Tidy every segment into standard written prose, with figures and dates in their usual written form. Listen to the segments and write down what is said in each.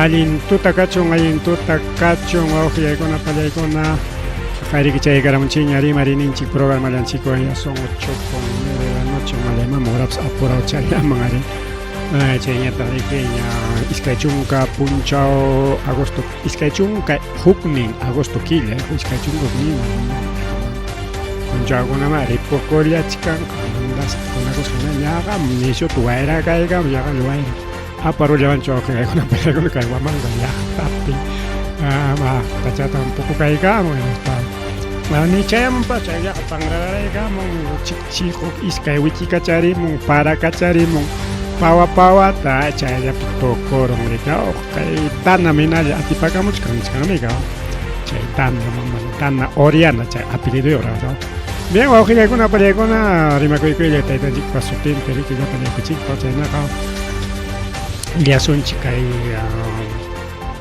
Allin tuta kachun, allin tuta kachun, wawqillaykuna, pallaykuna. Qayriki chaykaramunchikña rimarininchik programallanchikwan ya son 8:30 de la noche, mallaymam horapas apurao chayllaman ari. Chayñataq riki ña 20 punchaw agosto, 21 agosto killa, 21 punchawkunamá ripukullachkanqa mandasqa kunakusqa ñaqa nishuta wayra kaykamun ñaqa wayra aparullawanchu wawqillaykuna pallaykuna kay Huamanga llaqtapi pachatan pukukaykamun hinaspa nichayamunpas chayllaqa panrararaykamun chikchiquk iskay wichikacharimun parakacharimun pawa pawata chayllapi tukurun rika kay tana minalla atipakamuchkan nichkanmi chay tana mama tana Oriana chay apellidoyuq bien wawqillaykuna pallaykuna rimakuykuylla taytanchikpa sutinpi riki llapallaykichikpa chaynaqa llasunchik kay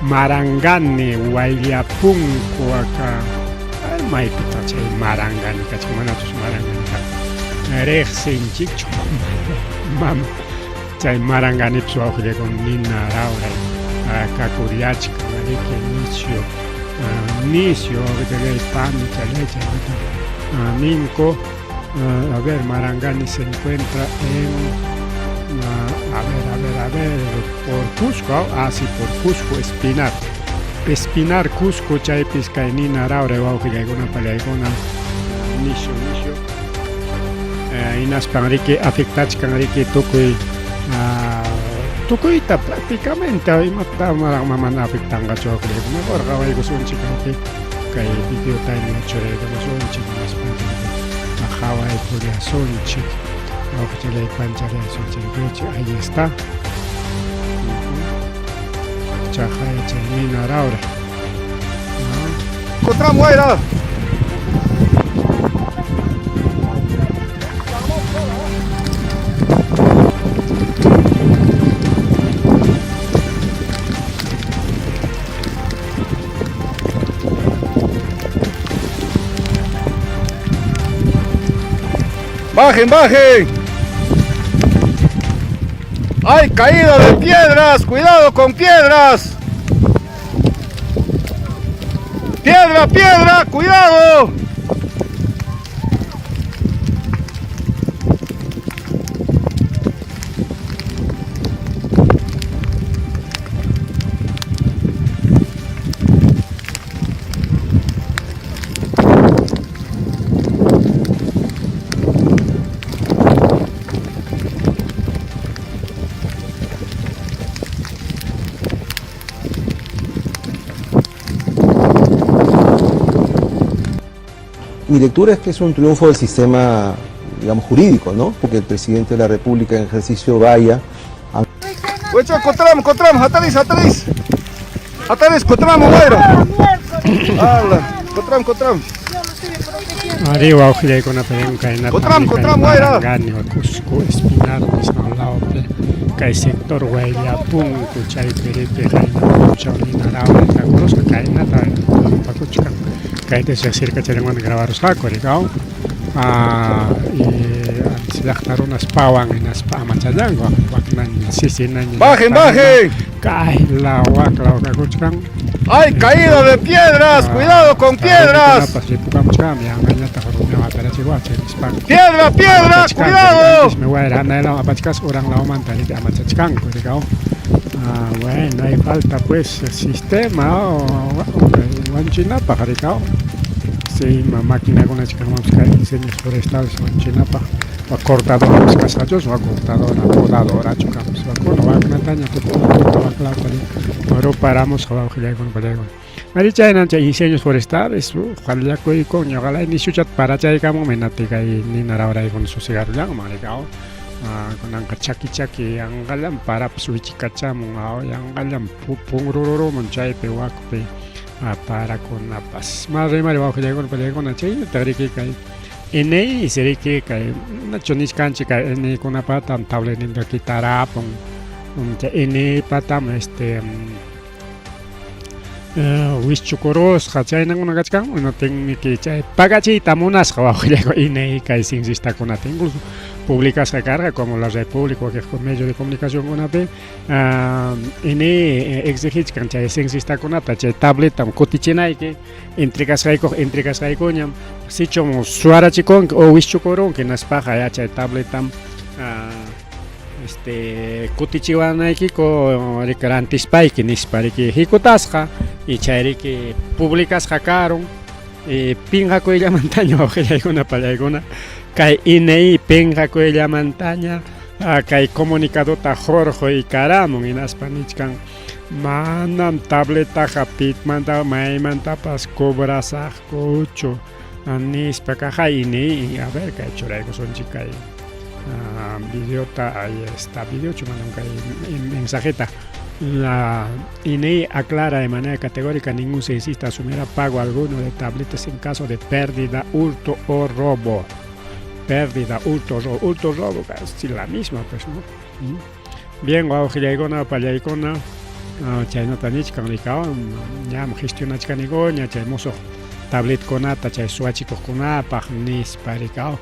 Marangani Wayllapunku aka maypitaq chay Marangani kachkan manachus Marangani riqsinchikchu mama chay Maranganipis wawqillaykuna nina rawray kakullachkan riki nisyu nisyu wawqichalay panichalay chaynata ninku. A ver, Marangani se encuentra en a ver, a ver, a ver, por Cusco, ah, sí, por Cusco, Espinar. Espinar, Cusco, chaypis kay nina rawray wawqillaykuna pallaykuna nisyu nisyu hinaspan riki afectachkan riki tukuy tukuyta prácticamente imata mana afectanqachu wawqillaykuna mejor qawaykusunchik kaypi kay videota churaykamusunchik hinaspa qawaykullasunchik wawqichalay panchalay sunchaykuchik ahí está chaqay chay nina rawray. Encontramos wayra. ¡Bajen, bajen! ¡Hay caída de piedras! ¡Cuidado con piedras! ¡Piedra, piedra! ¡Cuidado! Mi lectura es que es un triunfo del sistema, digamos, jurídico, ¿no? Porque el presidente de la República en ejercicio vaya a... Encontramos, encontramos, Ataris, Ataris. Ataris, encontramos, wayra. Habla, encontramos, encontramos. Ari wawqillaykunapa kaynapi Encontramos, encontramos, wayra. Marangani, Cusco, Espinar nisqan lawpi kay sector Wayllapunku chaypi riki qayna punchaw nina rawray kakurusqa kaynata rupakuchkan kayta riqsirkachallanmanta grabarusqaku rikaw y antes llaqta runas pawan hinaspa amachallanku waknaña sisinaña Bajen, bajen. kay law wak law kakuchkan. ¡Hay caída de piedras! ¡Cuidado con piedras! Runakunapas ripukamuchkanmi yanqañataq rumiwan aparachiwachik nispanku. ¡Piedra, piedra! ¡Cuidado! Antismi wayra hanay law apachkasqa uran lawmanta riki amachachkanku rikaw. Bueno, hay falta pues sistema wanchinapaq rikaw. Sí, ima maquinakuna kanmanpas kay incendios forestales wanchinapaq cortadorapas kasqachus wa cortadora, podadorachu kanpas wakuna waknataña tukuy waklawta ruparamusqa wawqillaykuna pallaykuna. Ari chaynan chay incendios forestales qallakuyku ñuqalay nishuchata parachaykamunmi hinaptin kay nina rawraykuna susegarullanman rikaw. Kunanqa chaki chaki yanqallam parapas wichikachamun yanqallam punrururumun chaypi wakpi parakunapas. Ma rimari wawqillaykuna pallaykuna chaynataq riki kay NI riki kay nachu nichkanchik kay NIkunapatam tableninta kitarapun chay NIpatam este wischukurusqa chaynakuna kachkan hinaptinmi chay pagachiyta munasqa wawqillaykuna INEI kay censistakunata incluso Publicasqa karqa como La República wakiq medio de comunicacionkunapi INEI exigichkan chay censistakunata chay tabletam kutichinayki entregasqaykuq entregasqaykuñam sichum suwarachikunki o wischukurunki hinaspaqa ya chay tabletam este kutichiwanaykiku riki rantispayki nispa riki hikutasqa y chayriki publicasqa karun y pinqakuyllamantaña wawqillaykuna pallaykuna kay INEI pinqakuyllamantaña kay comunicadota hurquykaramun hinaspa nichkan manam tabletaqa pitmanta maymantapas cobrasaqkuchu nispa kaqay INEI a ver kay churaykusunchik kay videota ahí está videochu manam kay mensajeta. La INEI aclara de manera categórica ningún censista asumirá pago alguno de tabletas en caso de pérdida, hurto o robo. Pérdida, hurto, robo, hurto, robo, casi la misma pues, ¿no? Bien, wawqillaykuna, pallaykuna, chaynata nichkan rikawan, ñam gestionachkanikuña chay musuq tabletkunata chay suwachikuqkunapaq nispa rikaw.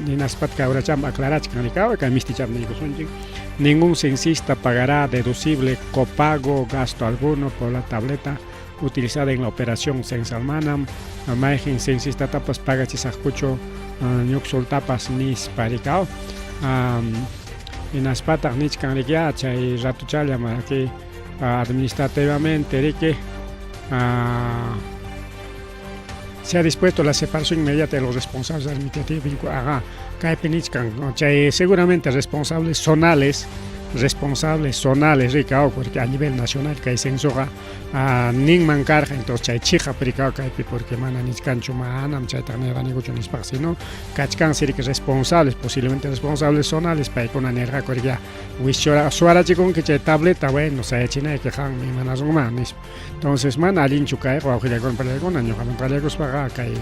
Hinaspatka awracham aclarachkan rikaw, kay misticham niykusunchik. Ningún censista pagará deducible copago gasto alguno por la tableta utilizada en la operación censal. Manam mayqin censistatapas pagachisaqkuchu ñuksultapas nispa rikaw. Hinaspataq nichkan riki ya chay ratuchallam aquí administrativamente riki se ha dispuesto la separación inmediata de los responsables administrativos. Ajá, kaypi nichkan chay seguramente responsables zonales, responsables zonales rikaw, porque a nivel nacional kay censoqa ninman karqa, entonces chay chiqap rikaw kaypi porque mana nichkanchu manam chaytaqa nirqanikuchu nispaqa, sino kachkansi riki responsables, posiblemente responsables zonales, paykuna nirqaku riki ya wischura suwarachikunki chay tableta, bueno, sayachinayki qanmi imanasunman nispa. Entonces mana allinchu kayqa wawqillaykuna pallaykuna ñuqamanta qallaykuspaqa kay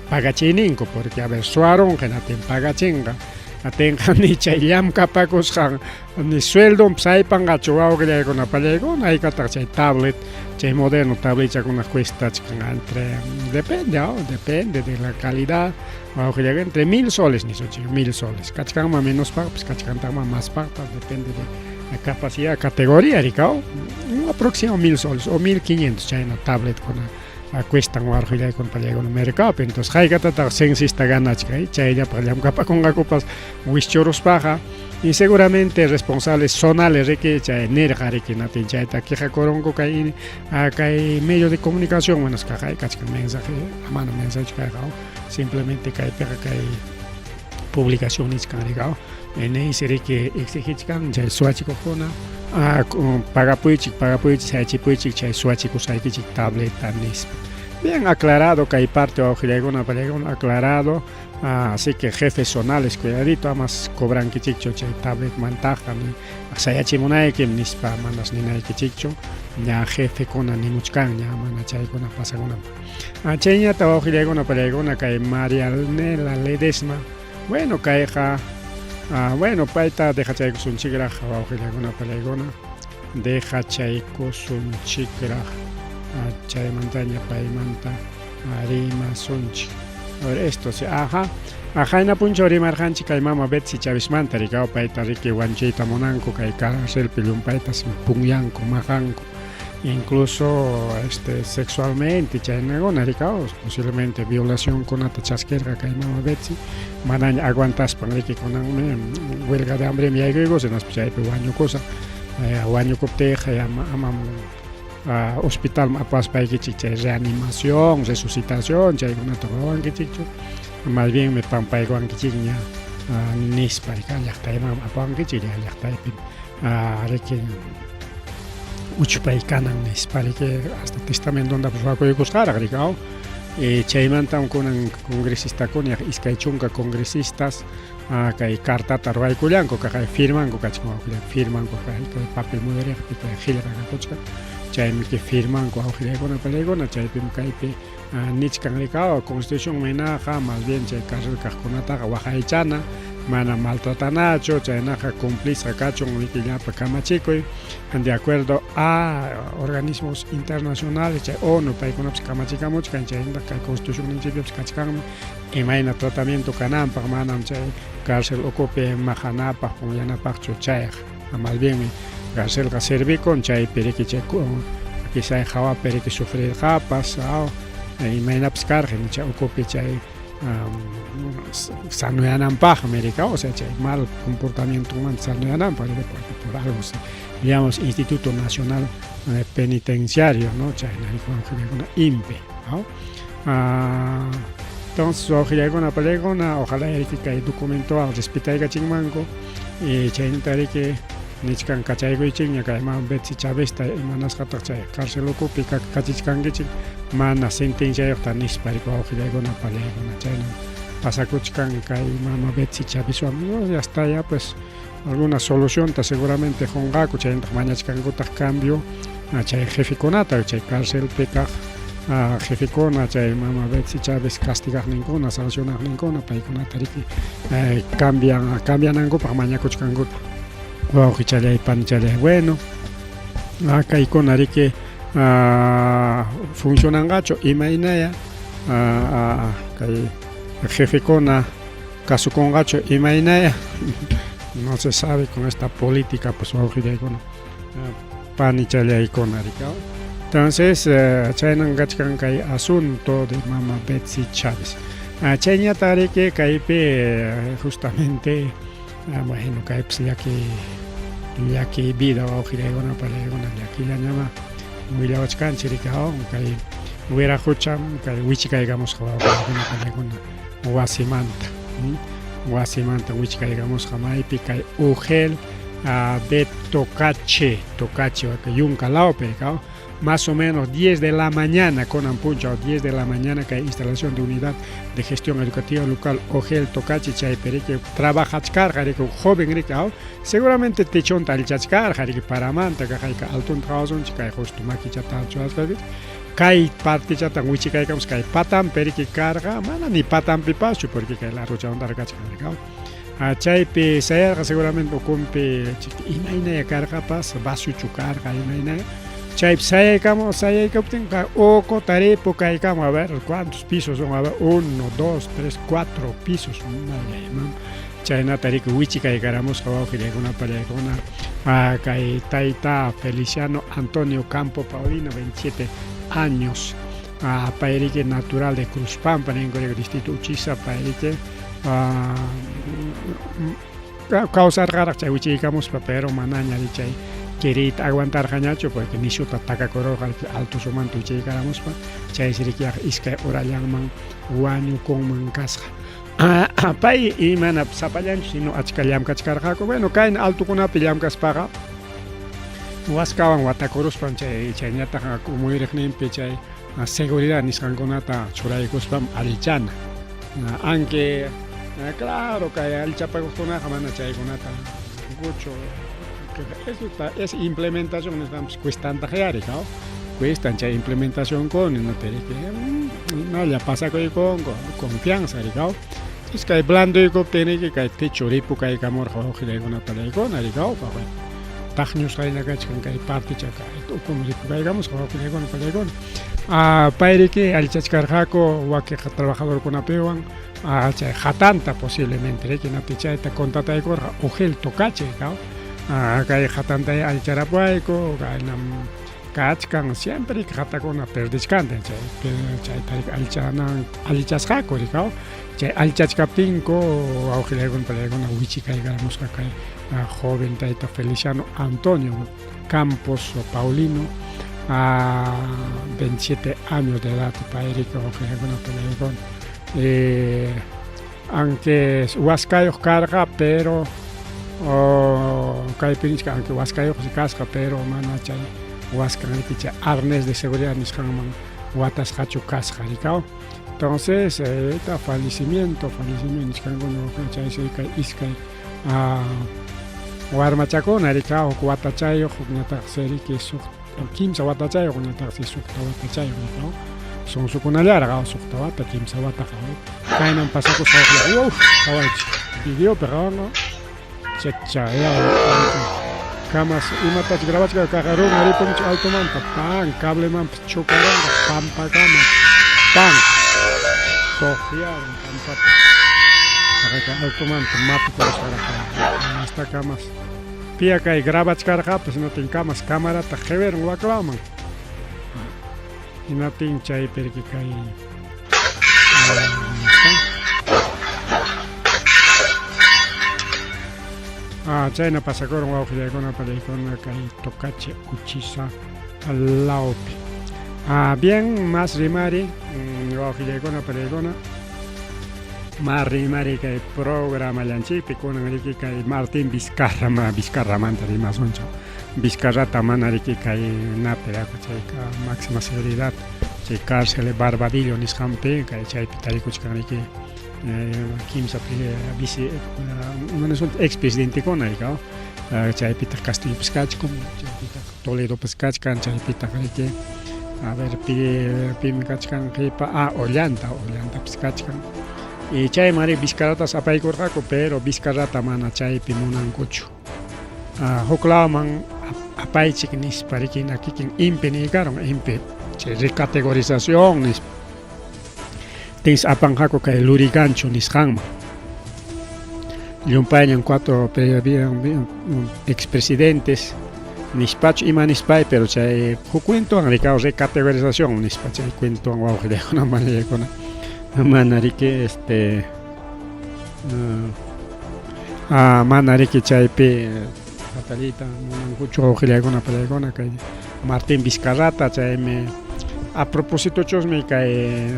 pagachiyninku, porque a ver suwarunqa hinaptin pagachinqa atinqa ni chay llamkapakusqan ni sueldonpas aypanqachu wawqillaykuna pallaykuna haykataq chay tablet chay moderno tabletchakuna cuestachkan entre depende oh, depende de la calidad wawqillaykuna entre 1000 soles nisunchik 1000 soles kachkanman menospaqpas kachkantaqman maspaqpas depende de la capacidad categoría rikaw un aproximado 1000 soles o 1500 chayna tabletkuna cuestan warqillaykuna pallaykuna mercadopi. Entonces haykatataq censista ganachkan chayllapaq llamkapakunqakupas wischuruspaqa y seguramente responsables zonales riki chay nirqa riki natin chayta quejakurunku kay kay medio de comunicación bueno kaqay kachkan mensaje mana mensaje kayqa simplemente kaypiqa kay publicación nichkan rikaw INEI riki exigichkan chay suwachikuqkuna pagapuychik pagapuychik sayachipuychik chay suwachikusqaykichik tableta nispa. Bien aclarado kay parte wawqillaykuna pallaykuna aclarado, así que jefes zonales cuidadito amas cobrankichikchu chay tablet mantaqa ni sayachimunaykim nispa manas ninaykichikchu ña jefekuna nimuchkan ña mana chaykuna pasakunanpaq. Chayñata wawqillaykuna pallaykuna kay Marianela Ledesma, bueno kayqa bueno payta dejachaykusunchikraq wawqillaykuna pallaykuna dejachaykusunchikraq chaymantaña paymanta rimasunchik. A ver, esto sí, ajá. Qayna punchaw rimarqanchik kay mama Betsy Chavezmanta rikaw payta riki wanchiyta munanku kay carcelpi llumpaytas punyanku maqanku incluso este sexualmente chaynakuna rikaw posiblemente violacionkunata chaskirqa kay mama Betsy manaña aguantaspan riki kunanmi huelga de hambre yaykuykusa hinaspa chaypi wañukusa wañukuptiyqa amam hospitalman apaspaykichik chay reanimación resucitación chaykunata ruwankichikchu más bien me pampaykuwankichikña nispa llaqtayman apawankichik llaqtaypi riki uchpay kanan nispa riki hasta testamentontapas ruwakuykusqaraq rikaw chaymantam kunan congresistakuna 20 congresistas kay cartata ruwaykullanku kaqay firmanku kachkan firmanku kay papel muyuriqpi kay qillqa kakuchkan chaymi firmanku wawqillaykuna pallaykuna chaypim kaypi nichkan rikaw constitución minaqa más bien chay carcel kaqkunataqa waqaychana. Mana maltratanachu, chaynaqa cumplisqa kachun riki llapa kamachikuy de acuerdo a organismos internacionales, chay ONU paykunapas kamachikamuchkan, chaynataq kay constitucionninchikpipas kachkanmi imayna tratamiento kananpaq, manam chay cárcel ukupi maqanapaq, punllanapaqchu chayqa. Más bienmi carcelqa servikun chaypi riki chay quizá hawapi riki sufrirqapas, imaynapas karqa chay ukupi chay sanoyananpaqmi rika, o sea chay mal comportamientomanta sanoyananpaq porque por algo se digamos Instituto Nacional Penitenciario, no, chayna wawqillaykuna INPE, ¿no? Entonces wawqillaykuna palaykuna ojalá riki kay documentowan respetaykachinmanku y chaynata riki nichkan kachaykuychikña kay mama Betsy Chavesta imanasqataq chay cárcel ukupi kachichkankichik mana sentenciayuqta nispa riki wawqillaykuna palaykuna chayna pasakuchkan kay mama Betsy Chavezwan. No, ya está ya pues alguna solucionta seguramente qunqaku, chaynataq mañachkankutaq cambio chay jefekunata, chay carcelpi kaq jefekuna, chay mama Betsy Chávez castigaqninkuna, sancionaqninkuna, paykunata riki cambian cambianankupaq mañakuchkankuta. Wawqichalay, panichalay, bueno, kaykuna riki funcionanqachu imaynaya kay jefekuna kasukunqachu imaynaya no se sabe con esta política pues wawqillaykuna panichallaykuna riki. Entonces chaynan kachkan kay asunto de mama Betsy Chávez. Chayñata riki kaypi justamente bueno kaypis llaki llaki vida wawqillaykuna panillaykuna llakillañama willawachkanchik riki kay wiraqucham kay wichikaykamusqa wawqillaykuna panillaykuna wasimanta wasimanta wichikaykamusqa maypi kay Ugel de Tocache, Tocache Yunka lawpi, más o menos 10 de la mañana, kunan punchaw 10 de la mañana kay instalación de unidad de gestión educativa local Ugel Tocache chaypi riki trabajachkarqa riki joven riki seguramente techonta allichachkarqa riki paramanta kaqayka altonta qawasunchik kay justo makichata churasqayki kay partichatan wichikaykamus kay patanpi riki karqa mana ni patanpipaschu porque kay largochamantaraq kachkan riki chaypi sayarqa seguramente ukunpi imaynaya karqapas vaciuchu karqa imaynaya chaypi sayaykamu sayaykuptinqa uku taripu kaykamu a ver cuántos pisos son a ver uno dos tres cuatro pisos chaynata riki wichikaykaramusqa wawqillaykuna pallaykuna kay tayta Feliciano Antonio Campo Paulino 27 años pay riki natural de Cruzpampa ninku riki distrito Uchiza pay riki kawsarqaraq chay wichiykamuspa pero manaña chay queriyta aguantarqañachu porque nishuta takakururqa altosumanta wichiykaramuspa chaysi riki iskay horallanman wañukunman kasqa. Pay imana sapallanchu sino achka llamkachkarqaku bueno kayna altokunapi llamkaspaqa waskawan watakuruspan chay chayñataq muyuriqninpi chay seguridad nisqankunata churaykuspam allichana aunque claro kay allichapakuqkunaqa mana chaykunata kuchu eso es implementación nisqanpas cuestantaq riki cuestan chay implementación kuni nalla pasakuykunku confianza riki entonces kay blandoykuptin riki kay techo ripukaykamurqa wawqillaykuna palaykuna riki taqñusqayna kachkan kay particha kay ukumi ripukaykamusqa wawqillaykuna palaykuna pay riki allichachkarqaku wakiqa trabajadorkunapiwan chay hatanta posiblemente riki napi chayta contrataykurqa Ugel Tocache kay hatanta allicharapuwayku kaynam kachkan siempre hatakuna perdichkanta chay chayta allichanan allichasqaku riki chay allichachkaptinku wawqillaykuna palaykuna wichikaykaramusqa kay joven tayta Feliciano Antonio Campos Paulino a 27 años de edad pay riki wawqillaykuna palaykuna aunque waskayuq karqa pero kaypi nichka aunque waskayuqsi kasqa pero mana chay waskan riki chay arnés de seguridad nisqanman watasqachu kasqa riki entonces ta fallecimiento fallecimiento nichkankuna chaysi kay iskay warmachakuna riki huk watachayuq hukñataqsi riki suq kimsa watachayuq hukñataqsi suqta watachayuq riki sunsukunallaraq suqta wata kimsa wataqa kaynan pasakusqa uf qawaychik. Videopi qawanqa chacha kamas imatach grabachka kaqarun ripunchik altomanta pan cablemanpas chocarunqa pampakama pan toqyarun pampata aqaka altomanta mapikuasqarqa hasta kamas pia kay grabachkarqapas hinaptin kamas camarata qhiwirun waklawman hinaptin chaypi riki kay Ah, chayna pasakurun wawqillaykuna panaykuna kay Tocache Uchiza lawpi. Ah, bien, más rimari, wawqillaykuna panaykuna. Más rimari kay programallanchikpi kunan riki kay Martín Vizcarra, ma Vizcarramanta rimasunchik. Vizcarrata mana riki kay napi raku chayka máxima seguridad chay cárcel Barbadillo nisqanpi kay chaypi tarikuchkan riki kimsa vice expresidentekuna rikaw chaypitaq Castillopas kachkan chaypitaq Toledopas kachkan chaypitaq riki a ver pi pim kachkan qipa ah Ollanta Ollantapas kachkan y chayman ri Vizcarratas apaykurqaku pero Vizcarrata mana chaypi munankuchu huk lawman apaychik nispa riki kikin INPE niykarun INPE chay recategorización nispa tins apanqaku kay Lurigancho nisqanman llumpayñan cuatro expresidentes nispachu ima nispay pero chay huk cuentowan rikaw recategorización nispa chay cuentowan wawqillaykuna manallaykuna mana riki este mana riki chaypi hatalliyta munankuchu wawqillaykuna panallaykuna kay Martín Vizcarrata chaymi a propositochusmi kay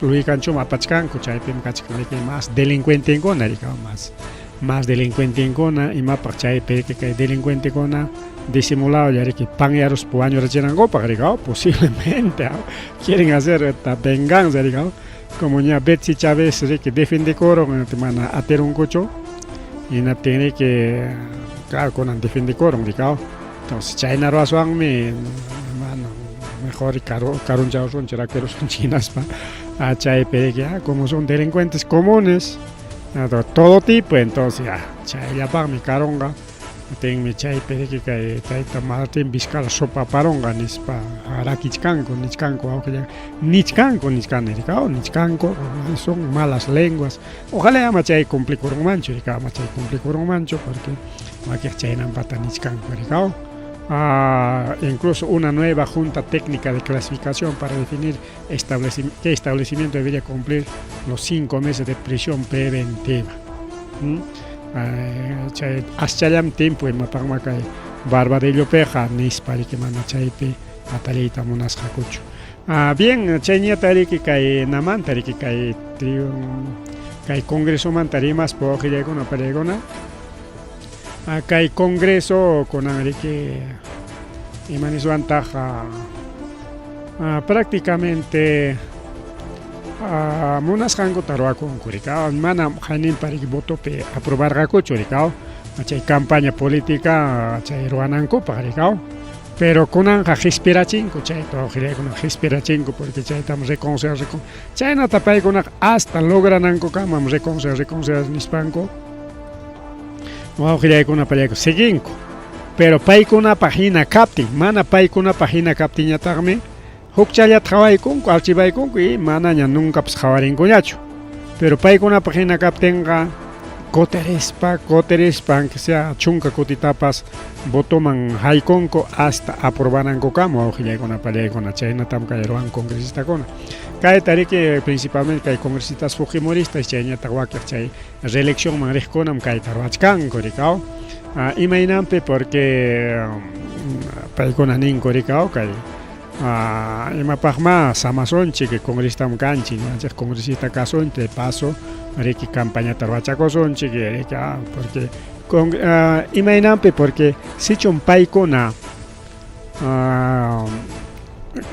Luriganchoman apachkanku chaypim kachkan riki mas delincuentenkuna riki mas mas delincuentenkuna imapaq chaypi riki kay delincuentekuna disimuladolla riki panyaruspa wañurachinankupaq riki posiblemente quieren hacer esta venganza riki como ña Betsy Chávez riki defendekurun mana atirunkuchu hinaptin riki claro kunan defendekurun riki entonces chayna ruwaswanmi mana mejor karuncharusunchik rakirusunchik hinaspa chaypi riki como son delincuentes comunes todo tipo entonces ya chayllapaqmi karunqa tinmi chaypi riki kay tayta Martín Vizcarra sopaparunqa nispa rakichkanku nichkanku wawqilla nichkanku nichkani riki nichkanku son malas lenguas ojalá ama chay cumplikurunmanchu riki ama chay cumplikurunmanchu porque wakiq chaynampata nichkanku riki incluso una nueva junta técnica de clasificación para definir qué establecimiento debería cumplir los 5 meses de prisión preventiva. Chay aschallam timpu imapaqma kay Barbadillopiqa nispa riki mana chaypi hatalliyta munasqakuchu. Bien, chayñata riki kay namanta riki kay kay congresomanta rimaspa wawqillaykuna panaykuna kay congreso kunan riki ima niswantaq prácticamente munasqankuta ruwakunku riki manam hayninpa riki votopi aprobarqakuchu riki chay campaña política chay ruwanankupaq riki pero kunanqa qispirachinku chayta wawqillaykuna qispirachinku porque chaytam reconocer chaynata paykunaqa hasta logranankukamam reconocer reconocer nispanku wawqillaykuna payku seguinku pero paykunapaq hina kaptin mana paykunapaq hina kaptinñataqmi hukchallata qhawaykunku archivaykunku y manaña nuncapas qhawarinkuñachu pero paykunapaq hina kaptinqa kutirispa kutirispa aunque sea chunka kutitapas votoman haykunku hasta aprobanankukama wawqillaykuna panaykuna chaynatam kay ruwan congresistakuna kayta riki principalmente kay congresistas fujimoristas chayñataq wakiq chay reeleccionman riqkunam kayta ruwachkanku riki imaynanpi porque paykuna ninku riki kay imapaqma samasunchik congresistam kanchik ñuqanchik congresista kasunchik de paso riki campañata ruwachakusunchik riki porque imaynanpi porque sichum paykuna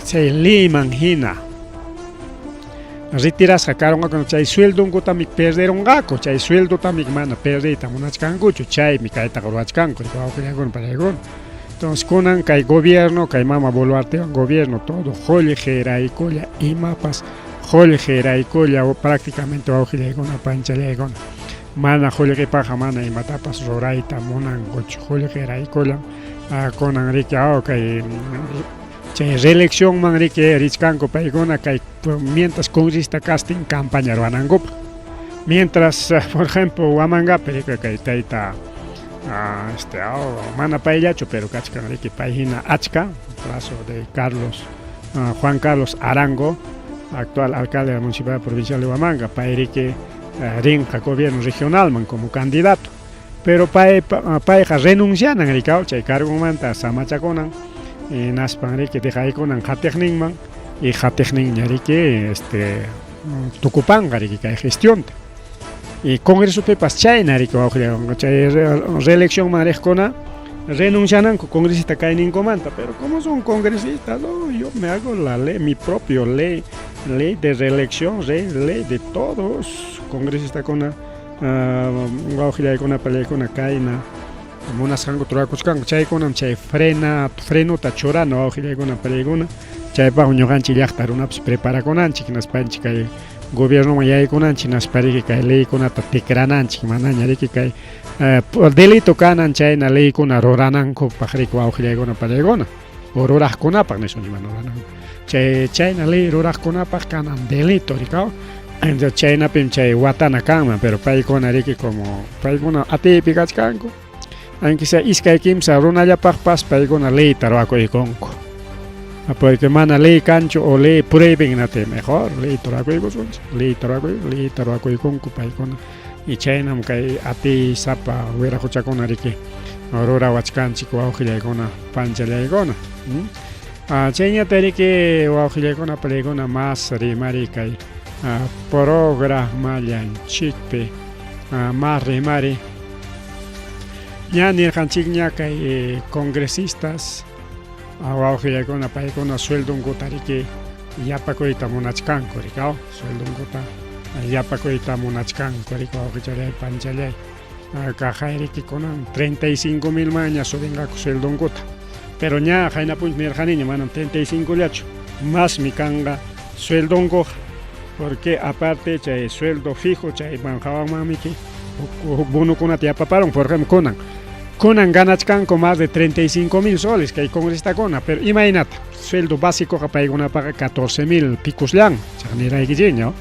chay leyman hina retirasqa karunqaku chay sueldonkutami perderunqaku chay sueldotami mana perdeyta munachkankuchu chaymi kaytaqa ruwachkanku wawqillaykuna panaykuna entonces kunan kay gobierno kay mama Boluartewan gobierno todo qullqiraykulla imapas qullqiraykulla prácticamente wawqillaykuna panchallaykuna. Mana qullqipaqqa mana imatapas rurayta munankuchu, qullqiraykullam kunan riki kay chay reeleccionman riki richkanku paykuna kay mientras congresista kastin campaña ruwanankupaq. Mientras, por ejemplo, Huamangapi riki kay tayta este mana payllachu pero kachkan riki pay hina achka, caso de Carlos Juan Carlos Arango, actual alcalde de la Municipalidad Provincial de Huamanga, pay riki rinqa gobierno regionalman como candidato. Pero pay payqa renuncianan rikaw chay cargonmanta samachakunan hinaspan riki dejaykunan qatiqninman y qatiqninña riki este tukupanqa riki kay gestionta. Y congresopipas chayna riki wawqillaywan chay reeleccionman riqkuna renunciananku congresista kayninkumanta, pero como son congresistas, oh, yo me hago la ley, mi propio ley, ley de reelección, ley, ley de todos congresistakuna wawqillaykuna palaykuna kayna munasqankuta rurakuchkanku, chaykunam chay frena frenota churana wawqillaykuna palaykuna, chaypaqmi ñuqanchik llaqta runapas preparakunanchik hinaspanchik kay gobiernoman yaykunanchik hinaspa riki kay leykunata tikrananchik manaña riki kay delito kanan chayna leykuna ruranankupaq riki wawqillaykuna palaykuna o ruraqkunapaq nisunchik mana rurananku chay chayna ley ruraqkunapaq kanan delito rikaw chaynapim chay watana kanman pero paykuna riki como paykuna atiypi kachkanku aunque sea iskay kimsa runallapaqpas paykuna leyta ruwakuykunku porque mana ley kanchu o ley prohíben nate mejor leyta ruwakuykusunchik leyta ruwakuy leyta ruwakuykunku paykuna y chaynam kay atiysapa wiraquchakuna riki rurawachkanchik wawqillaykuna panchallaykuna chayñata riki wawqillaykuna palaykuna mas rimari kay programallanchikpi mas rimari ña nirqanchikña kay congresistas wawqillaykuna paykuna sueldonkuta riki yapakuyta munachkanku rikaw sueldonkuta yapakuyta munachkanku riki wawqichalay panchallay kaqay riki kunan 35 mil manña subinqaku sueldonkuta pero ña qaynapunch nirqaniña manam 35 llachu masmi kanqa sueldonkuqa porque aparte chay sueldo fijo chay hawanmanmiki huk bonokunata yapaparun por ejemplo kunan kunan ganachkanku más de 35 mil soles kay congresistakuna pero imaynata sueldo básicoqa paykunapaqa 14 mil picosllan chaqniraykichikña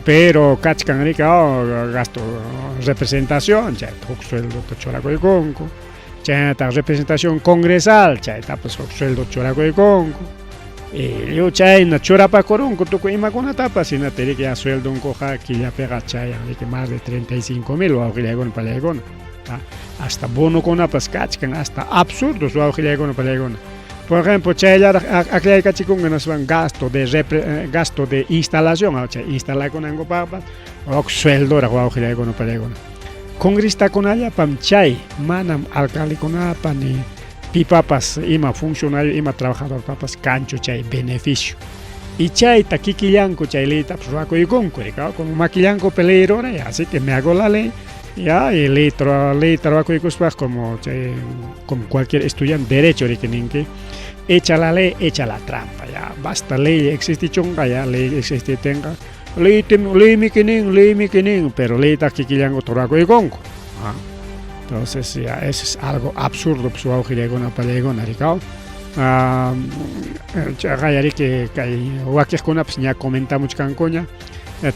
pero kachkan riki gasto representación chayta huk sueldota churakuykunku chaynataq representación congresal chaytapas huk sueldo churakuykunku lliw chayna churapakurunku tukuy imakunatapas hinata riki ya sueldonkuqa killapiqa chayan riki más de 35 mil wawqillaykuna palaykuna hasta bonokunapas kachkan hasta absurdos wawqillaykuna palaykuna por ejemplo chayllaraq aklaykachikunqa hinaspan gasto de repre, gasto de instalación chay instalakunankupaqpas huk sueldoraq wawqillaykuna palaykuna congresistakunallapam chay manam alcaldekunapa ni pipapas ima funcionario ima trabajadorpapas kanchu chay beneficio y chayta kikillanku chay leytapas ruwakuykunku como makillankupi ley ruray así que me hago la ley ya y ley leyta ruwakuykuspaq como chay como cualquier estudiante derecho riki ninki echa la ley echa la trampa ya basta ley existichunqa ya ley existiptinqa leymi nin leymi nin pero leyta kikillankuta ruwakuykunku entonces ya eso es algo absurdo pues wawqillaykuna pallaykuna rikaw chaqay riki kay wakiqkunapas ña comentamuchkankuña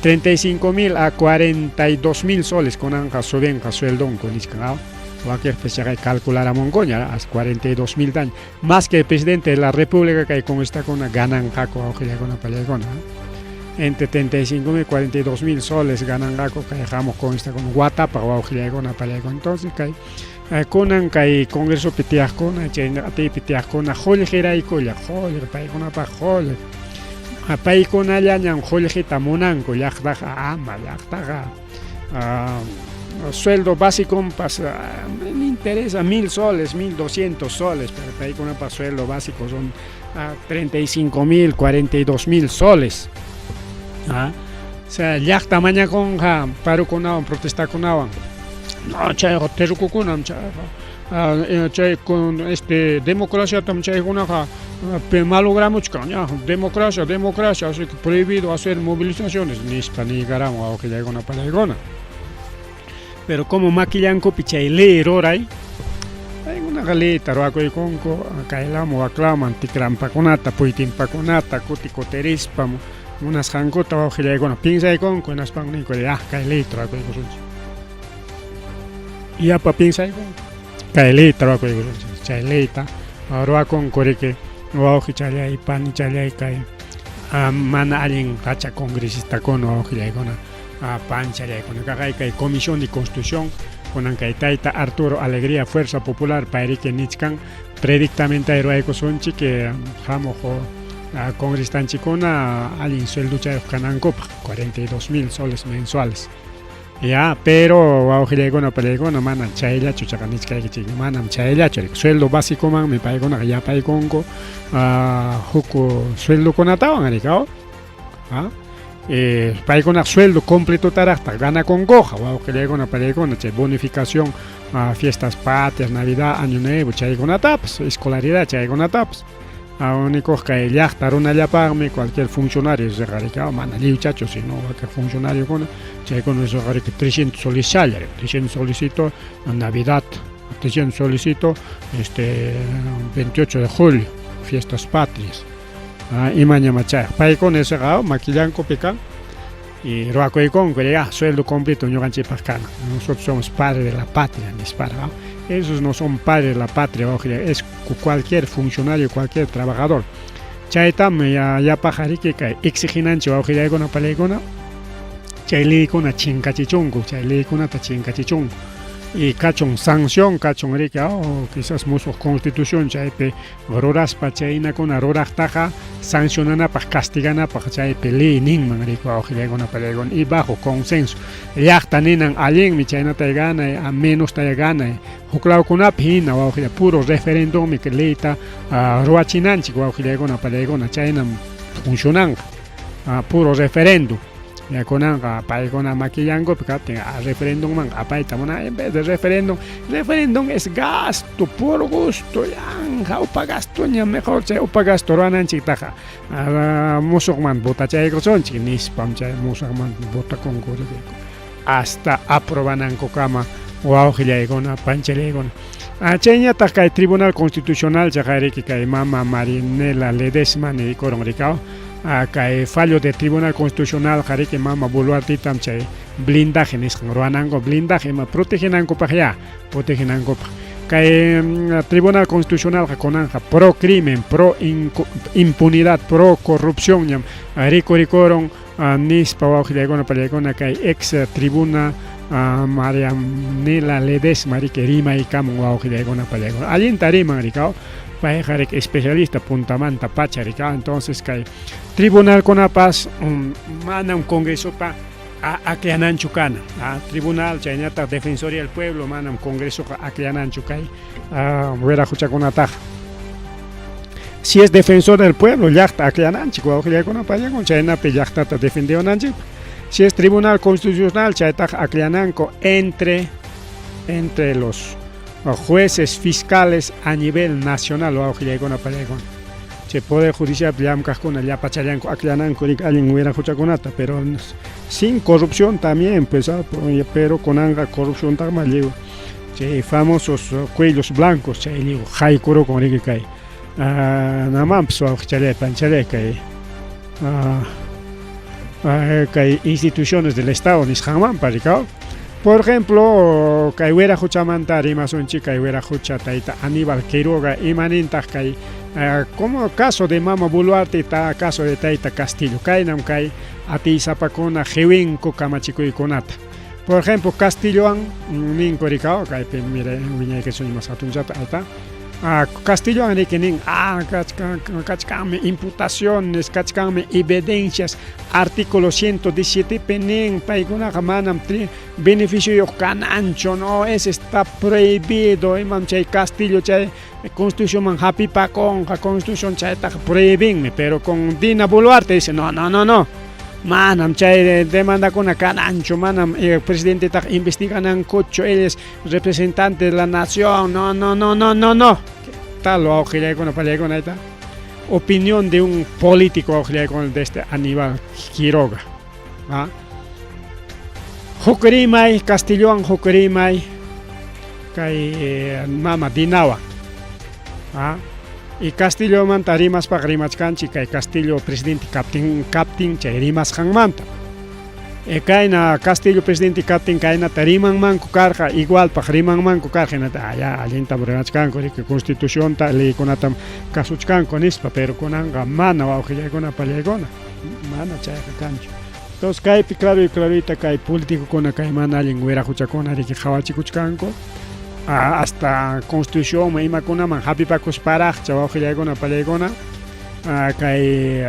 35 mil a 42 mil soles kunanqa subinqa sueldonku nichkan wakiqpas chaqay calcularamunkuña hasta 42 mil daño más que el presidente de la república kay congresistakuna gananqaku wawqillaykuna pallaykuna entre 35 mil y 42 mil soles gananqaku kay hamuq congresistakuna watapaq wawqillaykuna pallaykuna entonces kay kunan kay congresopi tiyaqkuna chay atiypi tiyaqkuna qullqiraykulla qullqi paykunapaq qullqi paykunallañam qullqita munanku llaqtaqa ama llaqtaqa sueldo básico pas me interesa 1000 soles 1200 soles pero paykunapaq sueldo básico son 35 mil 42 mil soles o sea llaqta mañakunqa parukunawan protestakunawan no chayqa terrukukunam chayqa chay con este democraciatam chaykunaqa malogramuchkan ña democracia democracia así que prohibido hacer movilizaciones nispa niykaramun wawqillaykuna palaykuna. Pero como makillankupi chay ley ruray, paykunaqa leyta ruwakuykunku kaylaman waklaman tikrampakunata, puytimpakunata, kuti kutirispa munasqankuta wawqillaykuna piensaykunku, hinaspanku ninku ya kay leyta ruwakuykusunchik. Yapa piensaykunku kay leyta ruwakuykusunchik. Chay leyta ruwakunku riki wawqichallay, panichallay kay mana allin qacha congresistakuna wawqillaykuna panchallaykuna kaqay kay Comisión de Constitución kunan kay tayta Arturo Alegría Fuerza Popular payriki nichkan predictamentay ruwaykusunchik hamuq congresistanchikkuna allin sueldochayuq kanankupaq 42 mil soles mensuales. Ya, pero wawqillaykuna panillaykuna manam chayllachu chaqa nichkaykichik, manam chayllachu sueldo básicomanmi paykunaqa yapaykunku huk sueldokunatawan rikaw. Paykunaqa sueldo completotaraqtaq ganakunkuqa wawqillaykuna panillaykuna chay bonificación fiestas patrias, Navidad, Año Nuevo chaykunatapas, escolaridad chaykunatapas. Único kay llaqta runallapaqmi cualquier funcionario riqa mana lliwchachu sino wakin funcionariokuna chaykuna riqa 300 soles 300 solicito Navidad, 300 solicito 28 de julio, fiestas patrias. Imañama chayqa paykuna isaqa makillankupi kan y ruwakuykunku ya sueldo completo ñuqanchikpaq kana, nosotros somos padre de la patria nisparqa. Esos no son padres de la patria, es cualquier funcionario, cualquier trabajador. Chaytam yapaq kay exiginanchik wawqillaykuna panillaykuna chay leykuna chinkachichunku, chay leykunata chinkachichunku y kachun sanción, kachun riki quizás musuq constitución chaypi ruraspa chaynakuna ruraqtaqa sancionanapaq, castiganapaq chaypi ley ninman riki wawqillaykuna panillaykuna y bajo consenso llaqta ninan allinmi chaynata ganay, a menosta ganay huklawkunapi hina wawqilla puro referendummi leyta ruwachinanchik wawqillaykuna panillaykuna chaynam funcionanqa puro referéndum. Ya kunanqa paykuna makillankupi kaptin referendumman apayta munan, en vez de referéndum, referéndum es gasto por gusto, yanqa upa gastoña, mejor chay upa gasto ruwananchiktaqa musuqman votachaykusunchik nispam chay musuqman votakunku hasta aprobanankukama wawqillaykuna panchallaykuna. Chayñataq kay Tribunal Constitucional chaqayriki kay mama Marinela Ledesma niykurun rikaw kay fallo de Tribunal Constitucional qariki mama Boluartitam chay blindaje nisqan ruwananku, blindaje ima protegenankupaq ya protegenankupaq kay Tribunal Constitucionalqa kunanqa pro crimen, pro impunidad, pro corrupción ñam rikurikurun nispa wawqillaykuna panillaykuna kay ex tribuna Marianela Ledesma riki rimaykamun wawqillaykuna panillaykuna allinta riman rikaw payqa riki especialista puntamanta pacha rikaw. Entonces kay tribunalkunapas manam congresopa akllananchu kana tribunal chaynataq Defensoría del Pueblo, manam congresoqa akllananchu kay wiraquchakunataqa. Si es defensor del pueblo, llaqta akllananchik wawqillaykuna panillaykuna chaynapi llaqtata defendewananchikpaq. Si es Tribunal Constitucional, chaytaqa akllananku entre los jueces fiscales a nivel nacional wawqillaykuna panillaykuna chay Poder Judicial llamkaqkuna llapachallanku akllananku allin wiraquchakunata, pero sin corrupción también pues, pero kunanqa corrupción lliw chay famosos cuellos blancos chay lliw haykurukun riki kay namanpas wawqichalay panichalay kay kay instituciones del Estado nisqanmanpa rikaw. Por ejemplo, kay wiraquchamanta rimasunchik, kay wiraqucha tayta Aníbal Quiroga imanintaq kay como caso de mama Boluarte ta caso de tayta Castillo kaynam kay atiysapakuna qiwinku kamachikuykunata. Por ejemplo, Castillowan ninku rikaw kaypi mira wiñaykisun mas hatunchata ahí. Castillowan riki nin kachkanmi imputaciones, kachkanmi evidencias, artículo 117 pi nin paykunaqa manam beneficioyuq kananchu, no, ese está prohibido, imam chay Castillo chay constitucionman hapipakunqa, constitución chaytaqa prohibinmi, pero con Dina Boluarte dice no, no, no, no, manam chay demandakuna kananchu, manam presidentetaqa investiganankuchu, él es representante de la nación, no, no, no, no, no, no. ¿Qué tal wawqillaykuna panillaykuna? Ahí está opinión de un político wawqillaykuna de este Aníbal Quiroga. Huk rimay Castillowan huk rimay kay mama Dinawan. Ah, y Castillomanta rimaspaqa rimachkanchik kay Castillo presidente kaptin kaptin chay rimasqanmanta. E kayna Castillo presidente kaptin kaynata rimanmanku karqa, igualpaq rimanmanku karqa, hinata ah, ya allintam rimachkanku riki constitucionta leykunatam kasuchkanku nispa, pero kunanqa mana wawqillaykuna pallaykuna, mana chayqa kanchu. Entonces kaypi claro y clarita kay políticokuna kay mana allin wiraquchakuna riki qhawachikuchkanku hasta constitucionman imakunaman hapipakusparaqcha wawqillaykuna pallaykuna kay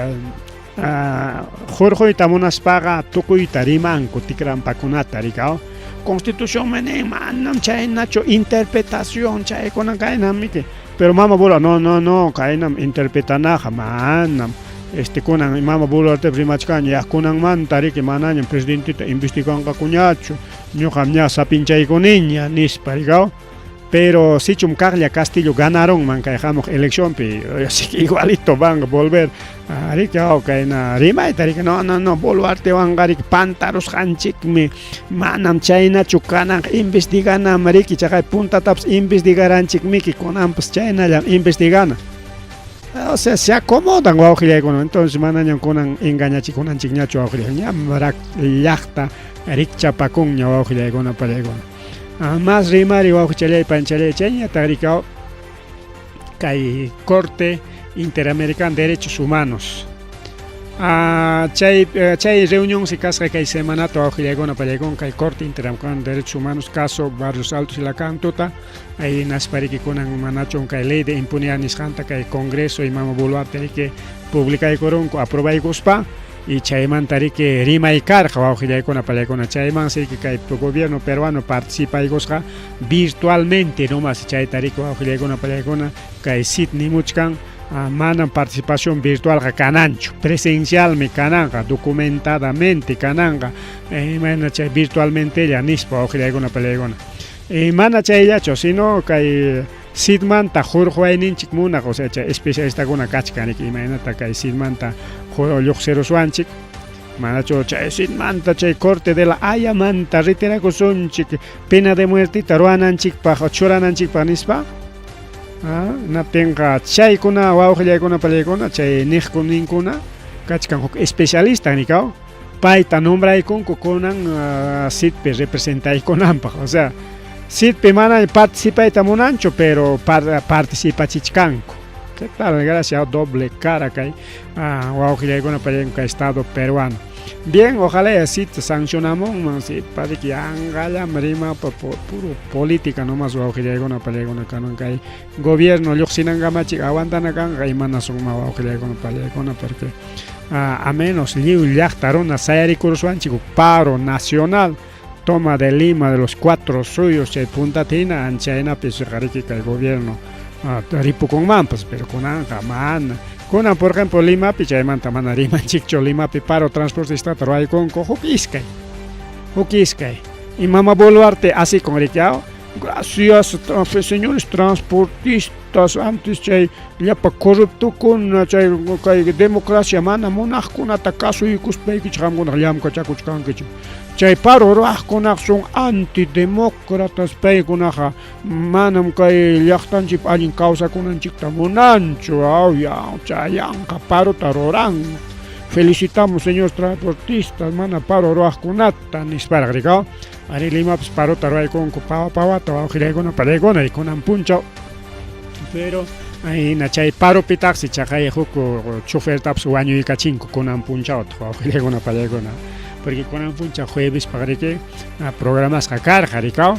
hurquyta munaspaqa tukuyta rimanku tikrampakunata rikaw constitucionmi nin manam chaynachu interpretación chaykuna kaynamiki pero mama Boluarte no no no kaynam interpretanaqa manam este kunan mama Boluarte rimachkanña ya kunanmanta riki manañam presidenteta investiganqakuñachu ñuqam ña sapinchaykuniña nispa rikaw pero sichum kaqlla Castillo ganarunman kay hamuq eleccionpi así que igualito van a volver riki kayna rimayta riki no no no Boluartewanqa riki pantarusqanchikmi manam chaynachu kananqa investiganam riki chaqay puntatapas investigaranchikmiki kunanpas chaynallam investigana. O sea, se acomodan wawqillaykuna entonces manañam kunan engañachikunanchikñachu wawqillay ñam llaqta rikchapakunña wawqillaykuna pallaykuna. Más rimari wawqichalay panchalay chayñataq rikaw kay Corte Interamericana de Derechos Humanos. Chay chay reunión si kasqa kay semanata wawqillaykuna pallaykuna kay Corte Interamericana de Derechos Humanos caso Barrios Altos y La Cantuta ay hinaspa riki kunan manachun kay ley de impunidad nisqanta kay Congreso y mama Boluarte riki publicaykurunku aprobaykuspa y chaymanta riki rimay karqa wawqillaykuna pallaykuna chaymansi riki kay gobierno peruano participaykusqa virtualmente nomas chayta riki wawqillaykuna pallaykuna kay CID nimuchkan manam participación virtualqa kananchu presencialmi kananqa documentadamente kananqa imayna chay virtualmentella nispa wawqillaykuna pallaykuna mana chayllachu sino kay CIDmanta hurquwayninchik munaq o sea chay especialistakuna kachkan riki imaynata kay CIDmanta lluqsiruswanchik manachu chay CIDmanta chay Corte de la Hayamanta retirakusunchik pena de muertita ruwananchikpaq churananchikpaq nispa hinaptinqa chaykuna wawqillaykuna pallaykuna chay niqkuninkuna kachkan huk especialista nikaw payta nombraykunku kunan CIDpi representaykunanpaq o sea CIDpi mana participayta munanchu pero participachichkanku. ¿Qué tal? Gracias, doble cara kay wawqillaykuna pallaykuna kay Estado peruano. Bien, ojalá y así te sancionamunman si pariki yanqallam rimapa puro política nomás wawqillaykuna pallaykuna kanan kay gobierno lluqsinankamachik aguantana kanqa imanasunma wawqillaykuna pallaykuna porque a menos lliw llaqta runa sayarikuruswanchik paro nacional toma de Lima de los cuatro suyos chay puntata hina anchaynapi riki kay gobierno ripukunmanpas pero kunanqa mana kunan por ejemplo Limapi chaymanta mana rimanchikchu Limapi paro transportistata ruwaykunku huk iskay y mama Boluarte asikun riki gracias señores transportistas antes chay llapa corruptokuna chay kay democracia mana munaqkunata kasuykuspaykichik qamkunaqa llamkachakuchkankichik chay paro ruwaqkunaqa son antidemócratas paykunaqa manam kay llaqtanchikpi allin kawsakunanchikta munanchu aw chay yanqa parota ruranku felicitamos señores transportistas mana paro ruwaqkunata nisparaq rikaw ari Limapas parota ruwaykunku pawa pawata wawqillaykuna pallaykuna y kunan punchaw pero hina chay paropitaqsi chaqay huk chofertapas wañuykachinku kunan punchawta wawqillaykuna pallaykuna porque kunan punchaw juevespaq riki programasqa karqa rikaw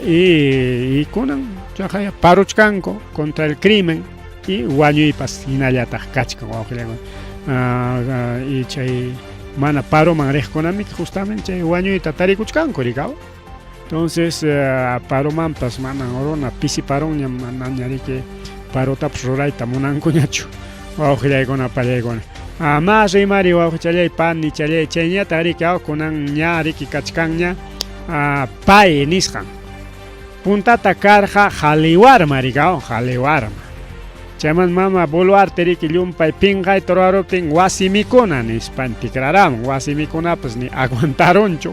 y kunan chaqay paruchkanku contra el crimen y wañuypas hinallataq kachkan wawqillaykuna y chay mana paroman riqkunamiki justamente chay wañuyta tarikuchkanku rikaw entonces paromanpas manan runa pisiparunñam manaña riki parotapas rurayta munankuñachu wawqillaykuna pallaykuna mas rimari wawqichallay panichallay chayñataq riki kunan ña riki kachkanña pay nisqan puntata karqa Qhariwarma rikaw Qhariwarma chayman mama Boluarte riki llumpay pinqayta ruwaruptin wasi mikuna nispan tikraramun wasi mikunapas ni aguantarunchu.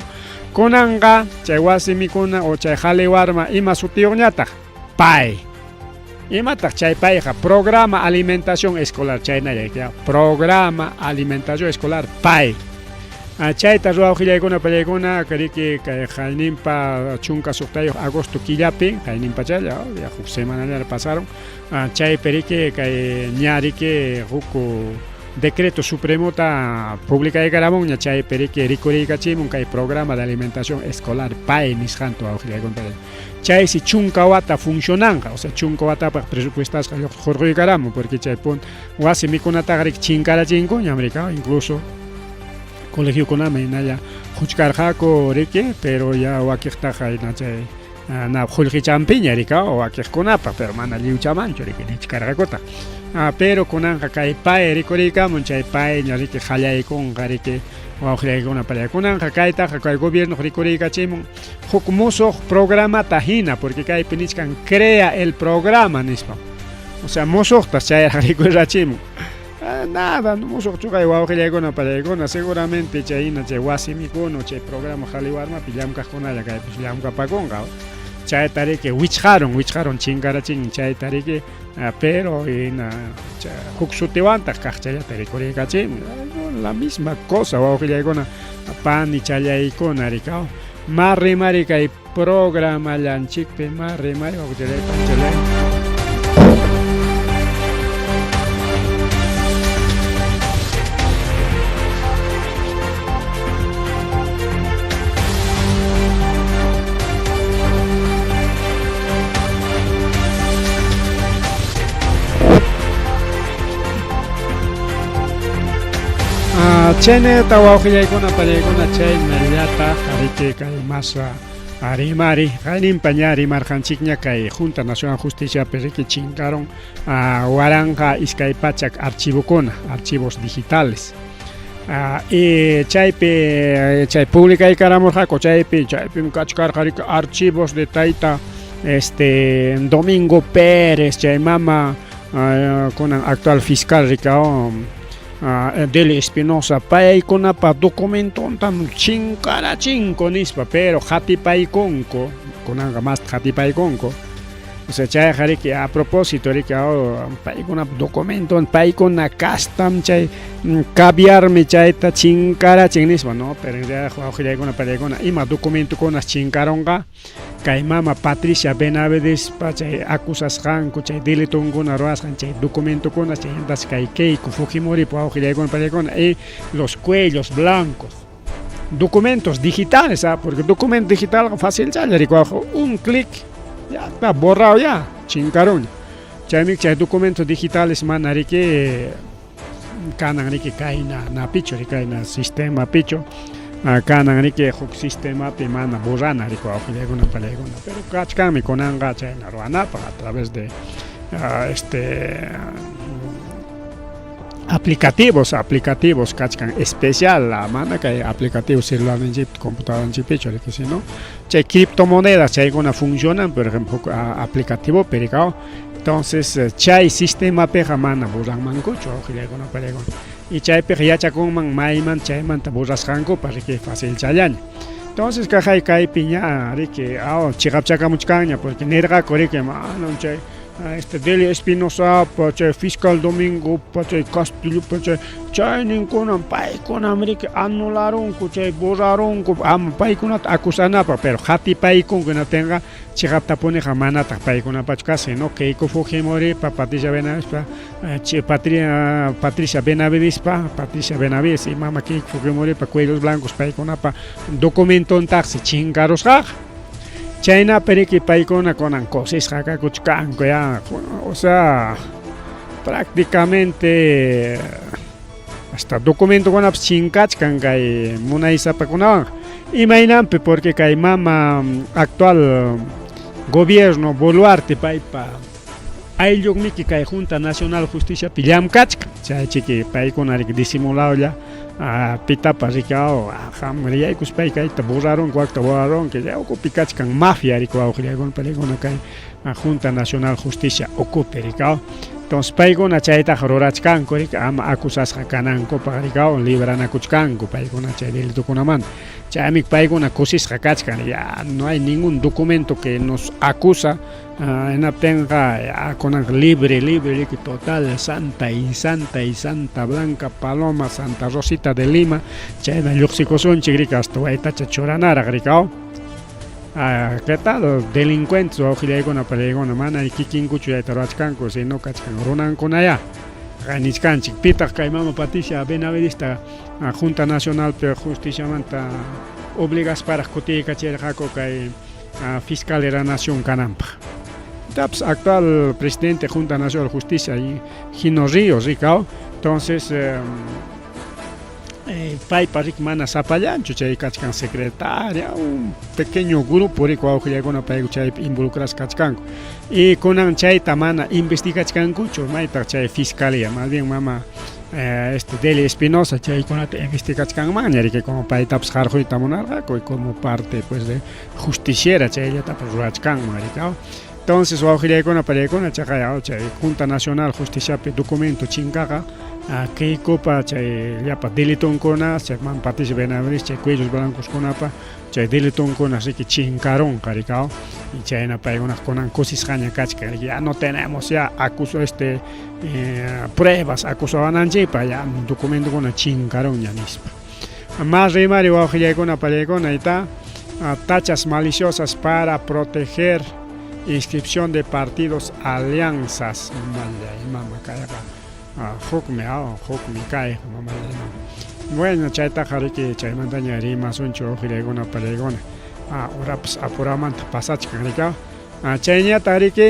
Kunanqa chay wasi mikuna o chay qhali warma ima sutiyuqñataq? PAE. Imataq chay payqa? Programa Alimentación Escolar, chaynalla, Programa Alimentación Escolar, PAE. Chayta ruwawqillaykuna pallaykuna riki kay qayninpa 16 agosto killapi, qayninpa chaylla, ya huk semanallara pasaron, chaypi riki kay ña riki huk decreto supremota publicaykaramunña, chaypi riki rikuriykachimun kay programa de alimentación escolar PAE nisqanta wawqillaykuna. Chaysi 10 wata funcionanqa, o sea 10 watapaq presupuestasqa hurquykaramun, porque chay wasi mikunataqa riki chinkarachinkuñam riki, incluso colegiokunaman hinalla huchkarqaku riki, pero ya wakiqtaqa hina chay na qullqichampiña riki wakiqkunapaq, pero mana lliwchamanchu riki nichkarqakutaq. Pero kunanqa kay PAE rikuriykamun, chay PAE ña riki qallaykunqa riki wawqillaykuna pallay. Kunanqa kaytaqa kay gobierno rikuriykachimun huk musuq programata hina, porque kaypi nichkan crea el programa nispa. O sea, musuqtas chayraq rikurirachimun. Nada, musuqchu kay wawqillaykuna pallaykuna, seguramente chay hina chay wasi mikuna chay programa qhali warmapi llamkaqkunalla kaypis llamkapakunqa. Chayta riki wichqarun chinkarachin chayta riki, pero hina huk sutiwantaq kaqchallata rikuriykachimun. La misma cosa wawqillaykuna pani challaykuna riki. Ma rimari kay programallanchikpi, ma rimari wawqillay panchalay. Chaynata wawqillaykuna pallaykuna chaynallataq riki kay masa rimari qayninpa ña rimarqanchikña kay Junta Nacional Justiciapi riki chinkaron 1200 archivokuna, archivos digitales. Y chaypi chay publicaykaramurqaku chaypi chaypim kachkarqa riki archivos de tayta Domingo Pérez, chay mama kunan actual fiscal riki Delia Espinosa, paykunapa documentontam chinkarachinku nispa, pero qatipaykunku, kunanqa masta qatipaykunku. O sea, chayqa riki a propósito riki paykunapa documenton, paykuna kastam chay caviarmi chayta chinkarachin nispa, no, pero en realidad wawqillaykuna pallaykuna ima documentokunas chinkarunqa kay mama Patricia Benavidespa chay acusasqanku chay delitunkuna ruwasqan chay documentokuna chaymantas kay Keiko Fujimoripa wawqillaykuna pallaykuna y los cuellos blancos documentos digitales, porque documento digital fácil challa rikuwaq un clic ya está borrado ya chinkarunña. Chaymi chay documentos digitales mana riki kanan riki kayna napichu riki kayna sistemapichu kanan riki huk sistemapi mana borrana riki wawqillaykuna pallaykuna, pero kachkanmi kunanqa chayna ruwanapaq a través de aplicativos kachkan especial mana kay aplicativos celularninchikpi computadoranchikpichu riki, sino chay criptomonedas chaykuna funcionan, por ejemplo huk aplicativopi riki. Entonces chay sistemapiqa mana borranmankuchu wawqillaykuna pallaykuna, y chaypiqa yachakunman mayman chaymanta borrasqankupas riki fácil challaña. Entonces kaqay kaypi ña riki chiqapchakamuchkanña, porque nirqaku riki manam chay Delia Espinosapa chay fiscal Domingopa chay Castillopa chay chayninkunam paykunam riki anularunku chay borrarunku ama paykunata acusanapaq, pero qatipaykunku hinaptinqa chiqaptapuniqa manataq paykunapachu kasqa, sino Keiko Fujimoripa Patricia Benavidespa Patricia Benavidespa Patricia Benavides y mama Keiko Fujimoripa cuellos blancos paykunapa documentontaqsi chinkarusqaqa. Chaynapi riki paykuna kunan kusisqa kakuchkanku ya, o sea prácticamente hasta documentokunapas chinkachkan kay munaysapakunawan. Imaynanpi, porque kay mama actual gobierno Boluarte paypa ayllunmiki kay Junta Nacional Justiciapi llamkachkan, chay chiki paykuna riki disimuladolla pitapas riki qam riyaykuspay kayta borrarunki wakta borrarunki, chay ukupi kachkan mafia riki wawqillaykuna pallaykuna kay Junta Nacional Justicia ukupi riki. Entonces paykuna chaytaqa rurachkanku riki ama acusasqa kanankupaq riki libranakuchkanku paykuna chay delitokunamanta. Chaymi paykuna kusisqa kachkan ya no hay ningún documento que nos acusa hinaptinqa ya kunanqa libre libre riki total santa y santa y santa blanca paloma santa rosita de lima chayna lluqsikusunchik riki hasta waytacha churanaraq riki Ah, ¿qué tal? Delincuentes wawqillaykuna pariykuna mana kikinkuchu chayta ruwachkanku, sino kachkan runankunayá. Nichkanchik, pitaq kay mama Patricia Benavidesta Junta Nacionalpi Justiciamanta obligasparaq kutiykachirqaku kay fiscal de la nación kananpaq. Taps actual presidente Junta Nacional de Justicia, Gino Ríos, rikao. Entonces, paypa rik mana sapallanchu chay kachkan secretaria, un pequeño grupo rik wawqillakuna payku chaypi involucrasqa kachkanku. Y kunan chayta mana investigachkankuchu, maytaq chay fiscalía, más bien mama este Delia Espinosa chaykunata investigachkanmanña riki, como paytapas qarquyta munarqaku y como parte pues de justiciera chayllatapas ruwachkanman riki. Entonces wawqillaykuna pariykuna chaqay chay Junta Nacional Justiciapi documento chinkaqa Keikopa chay llapa delitonkuna chay mama Patricia Benavides chay cuellos blancoskunapa chay delitonkuna riki chinkarunqa riki y chayna paykuna kunan kusisqaña kachkan riki ya no tenemos ya acuso este pruebas acusawananchikpaq ya documentokuna chinkarunña nispa. Más rimari wawqillaykuna pariykuna ita tachas maliciosas para proteger inscripción de partidos alianzas mamallay mama kayqa hukmi hukmi kayqa mamallay mama. Bueno chaytaqa riki chaymantaña rimasunchik wawqillaykuna pariykuna horapas apuramanta pasachkan riki chayñataq riki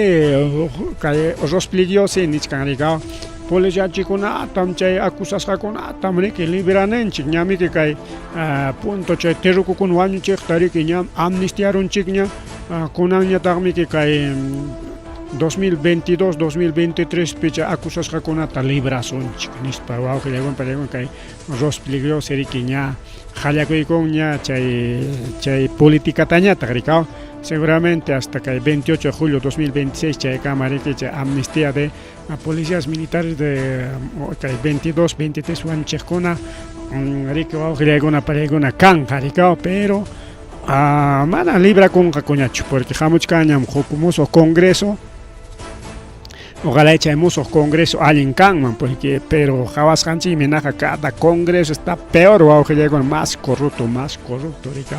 kay Rospigliosi nichkan riki policiachikunatam chay acusasqakunatam riki librananchik ñamiki kay punto chay terrukukuna wañuchiqta riki ñam amnistiarunchikña kunanñataqmiki kay 2022 2023 pi chay acusasqakunata librasunchik nispa wawqillaykuna pariykuna kay Rospigliosi riki ña qallakuykunña chay chay politicatañataq riki seguramente hasta kay 28 de julio 2026 chaykama riki chay amnistía de policías militares de kay 22 23 wañuchiqkuna riki wawqillaykuna pariykuna kanqa riki pero mana librakunqakuñachu porque hamuchkanñam huk musuq congreso. Ojalá chay musuq congreso allin kanman porque pero qhawasqanchikmi naqa cada congreso está peor wawqillaykuna más corrupto riki.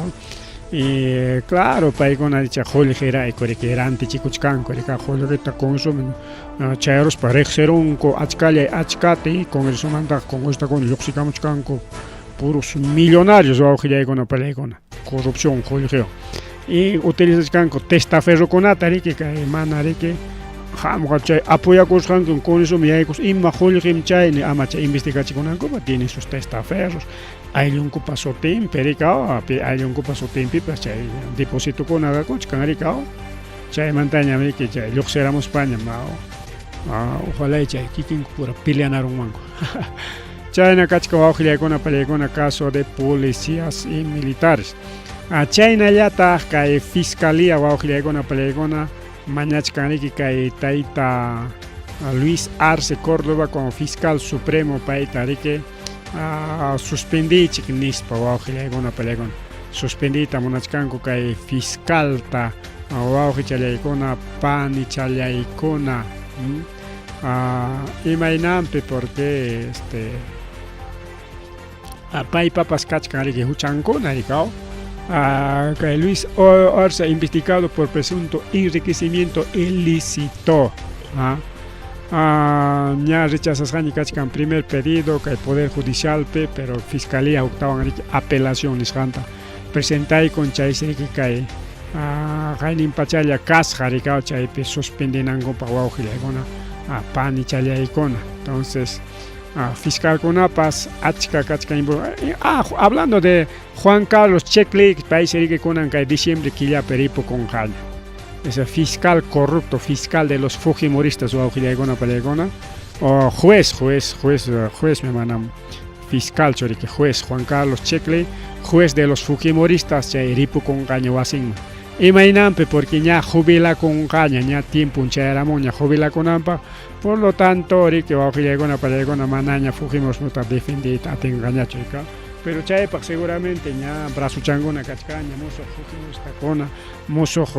Y claro paykuna chay qullqirayku riki rantichikuchkanku riki qullqita consumen chayruspa riqsirunku achkallay achkata y congresomantaqa congresistakuna lluqsikamuchkanku puros millonarios wawqillaykuna pariykuna corrupción qullqiwan y utilizachkanku testaferrokunata riki kay mana riki qamqa chay apoyakusqanku congresoman yaykus ima qullqim chayni ama chay investigachikunankupaq tienen sus testaferros ayllunkupa sutinpi riki pi ayllunkupa sutinpipas chay depositokuna kakuchkan riki chaymantañam riki chay lluqsiramuspañam ojalá chay kikinku pura peleanarunmanku. Chayna kachka wawqillaykuna pariykuna caso de policías y militares. Chaynallataq kay fiscalía wawqillaykuna pariykuna mañachkan riki kay tayta Luis Arce Córdoba como fiscal supremo payta riki suspendiychik nispa wawqillaykuna pariykuna suspendiyta munachkanku kay fiscalta wawqichallaykuna panichallaykuna imaynanpi porque este paypapas kachkan riki huchankuna riki kay Luis Arce investigado por presunto enriquecimiento ilícito ña rechazasqaña kachkan primer pedido kay poder judicialpi pero fiscalía huktawan riki apelación nisqanta presentaykun chaysi riki kay qaynin pachalla kasqa riki chaypi suspendinankupaq wawqillaykuna panichallaykuna. Entonces fiscalkunapas achka kachkan. Hablando de Juan Carlos Checkley, paysi riki kunan kay diciembre killapi ripukunqaña ese fiscal corrupto, fiscal de los fujimoristas wawqillaykuna pariykuna o juez, juez, juez, juez mi manam fiscal churiki juez Juan Carlos Checkley, juez de los fujimoristas chay ripukunqaña wasinman. Imaynanpi porque ña jubilakunqaña, ña tiempon chayaramunña jubilakunanpaq, por lo tanto riki wawqillaykuna pallaykuna manaña Fujimorismota defendiyta atinqañachu rika. Pero chaypaq seguramente ña brazochankuna kachkanña musuq Fujimoristakuna, musuq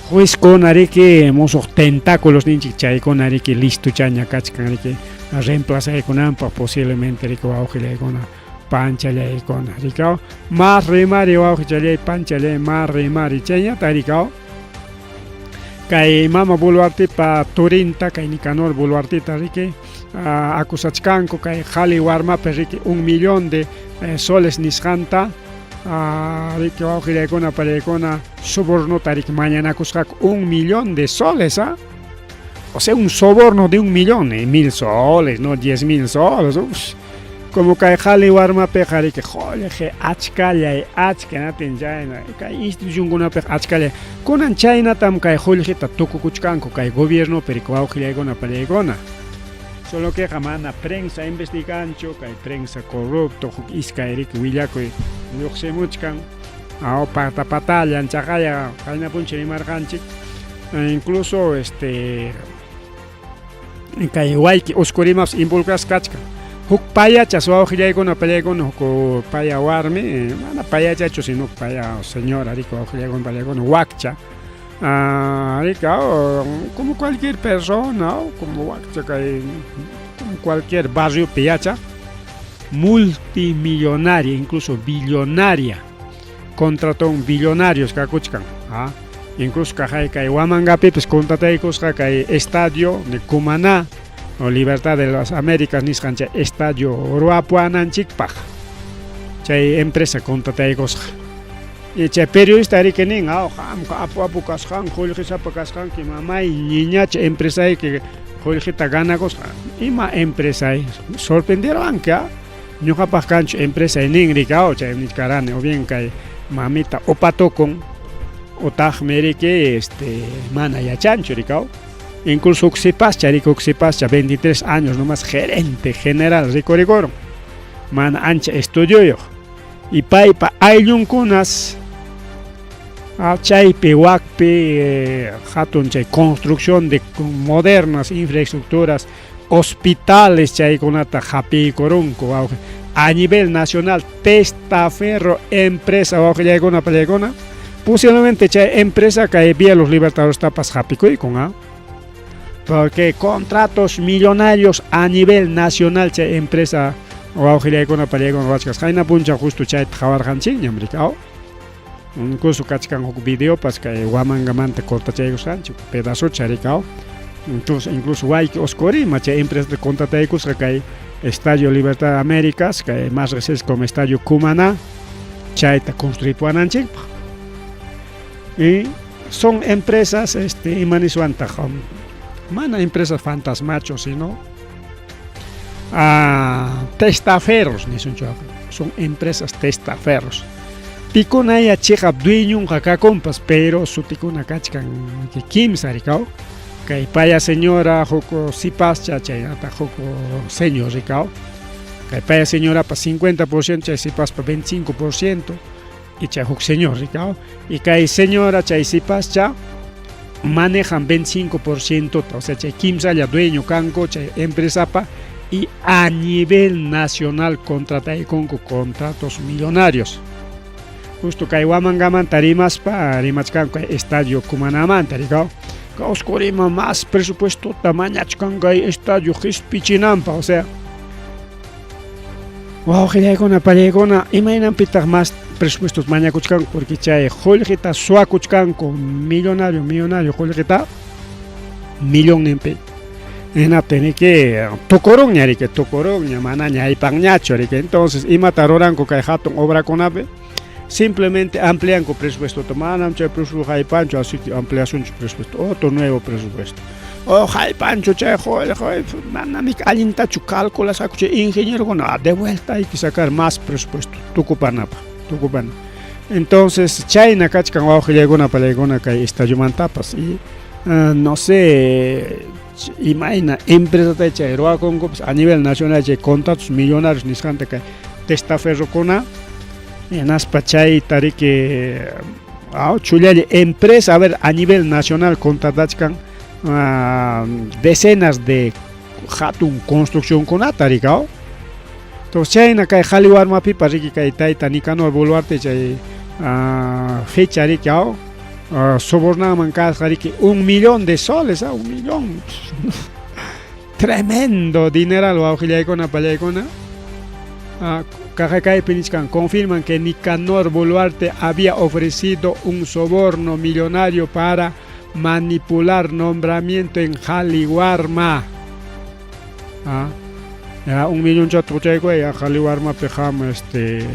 juezkuna riki, musuq tentáculos ninchik chaykuna riki listochaña kachkan riki reemplazaykunanpaq posiblemente riki wawqillaykuna panchallaykuna rikaw mas rimari wawqichallay panchallay mas rimari chayñata rikaw kay mama Boluartepa turinta kay Nicanor Boluarteta riki acusachkanku kay qhali warmapi riki 1 millón de soles nisqanta riki wawqillaykuna pallaykuna sobornota riki mañanakusqaku 1 millón de soles, ¿ah? O sea, un soborno de 1 millón, 1000 soles, no 10 000 soles. Uf. Como kay qhali warmapiqa riki qullqi achkallay achka natin chayna kay institucionkunapiqa achkallay kunan chaynatam kay qullqita tukukuchkanku kay gobiernopi riki wawqillaykuna pallaykuna. Solo queqa mana prensa investiganchu, kay prensa corrupto huk iskay riki willakuy lluqsimuchkan aw pata patallan chaqaya qayna puncha rimarqanchik incluso kay wayki Oscorimapas involucrasqa kachkan huk payachas wawqillaykuna pallaykuna huk paya warmi mana payachachu sino paya señora riki wawqillaykuna pallaykuna wakcha riki como cualquier persona como wakcha kay como cualquier barriopi yachaq multimillonaria incluso billonaria contrató billonarios kakuchkan incluso kaqay kay Huamangapipis contrataykusqa kay estadio de Cumaná o Libertad de las Américas nisqan chay estadio ruwapuwananchikpaq chay empresa contrataykusqa y chay periodista riki nin qamqa apu apu kasqanki qullqisapa kasqanki mamay ñiñacha empresayki qullqita ganakusqa ima empresay sorprenderuwanki ñuqapaq kanchu empresay nin riki chay nichkarani o bien kay mamita upatukun utaqmi riki mana yachanchu riki incluso huk sipascha riki huk sipascha 23 años nomás gerente general rikurikurun mana ancha estudioyuq y paypa ayllunkunas chaypi wakpi hatun chay construcción de modernas infraestructuras hospitales chaykunata hapiykurunku wawqi a nivel nacional testaferro empresa wawqillaykuna pallaykuna posiblemente chay empresa kay Vía Los Libertadores tapas hapikuykun porque contratos millonarios a nivel nacional chay empresa wawqillaykuna pallaykuna ruwachkas qayna punchaw justo chayta qawarqanchikñam riki incluso kachkan huk videopas kay Huamangamanta cortachaykusqanchik pedazocha riki entonces incluso wayki Oscorima chay empresata contrataykusqa kay Estadio Libertad de Américas kay más reqsisqa como Estadio Cumaná chayta construipuwananchikpaq y son empresas ima niswantaq mana empresas fantasmachu sino testaferros nisunchik son empresas testaferros pikunaya chiqap dueñonqa kakunpas pero sutikuna kachkan kimsa rikaw kay paya señora huk sipascha chaynataq huk señor rikaw kay paya señorapa 50% chay sipaspa 25% y chay huk señor rikaw y kay señora chay sipascha manejan 25% o sea chay kimsalla dueño kanku chay empresapa y a nivel nacional contrataykunku contratos millonarios justo kay Huamangamanta rimaspa rimachkanku kay estadio Cumanamanta rikaw Oscorima más presupuestota mañachkan kay estadio qispichinanpaq o sea wawqillaykuna pallaykuna imaynanpitaq más presupuestos mañakuchkanku porque chay qullqita suwakuchkanku millonario millonario qullqita millonninpi hinaptin riki tukurunña riki tukurunña manaña aypanñachu riki entonces imata ruranku kay hatun obrakunapi simplemente amplianku presupuestota manam chay presupuesto haypanchu así que ampliasunchik presupuesto otro nuevo presupuesto oh haypanchu chay qullqi manami allintachu calculasqaku chay ingenierokuna de vuelta hay que sacar más presupuesto tukupanapaq tukupana entonces chayna kachkan wawqillaykuna pallaykuna kay estadiomantapas y no sé imayna empresata chay ruwakunkupas a nivel nacional chay contratos millonarios nisqanta kay testaferrokuna. Hinaspa chayta riki chullalla empresa, a ver, a nivel nacional contratachkan decenas de hatun construccionkunata rikaw. Entonces chayna kay Qhaliwarmapipas riki kay tayta Nicanor Boluarte chay fecha riki sobornanman kasqa riki 1 millón de soles, 1 millón. Tremendo dineral, wawqillaykuna, pallaykuna. Kaypi nichkan, confirman que Nicanor Boluarte había ofrecido un soborno millonario para manipular nombramiento en Qhaliwarma. Ya, 1 millón chayku ya Qhaliwarmapi qam,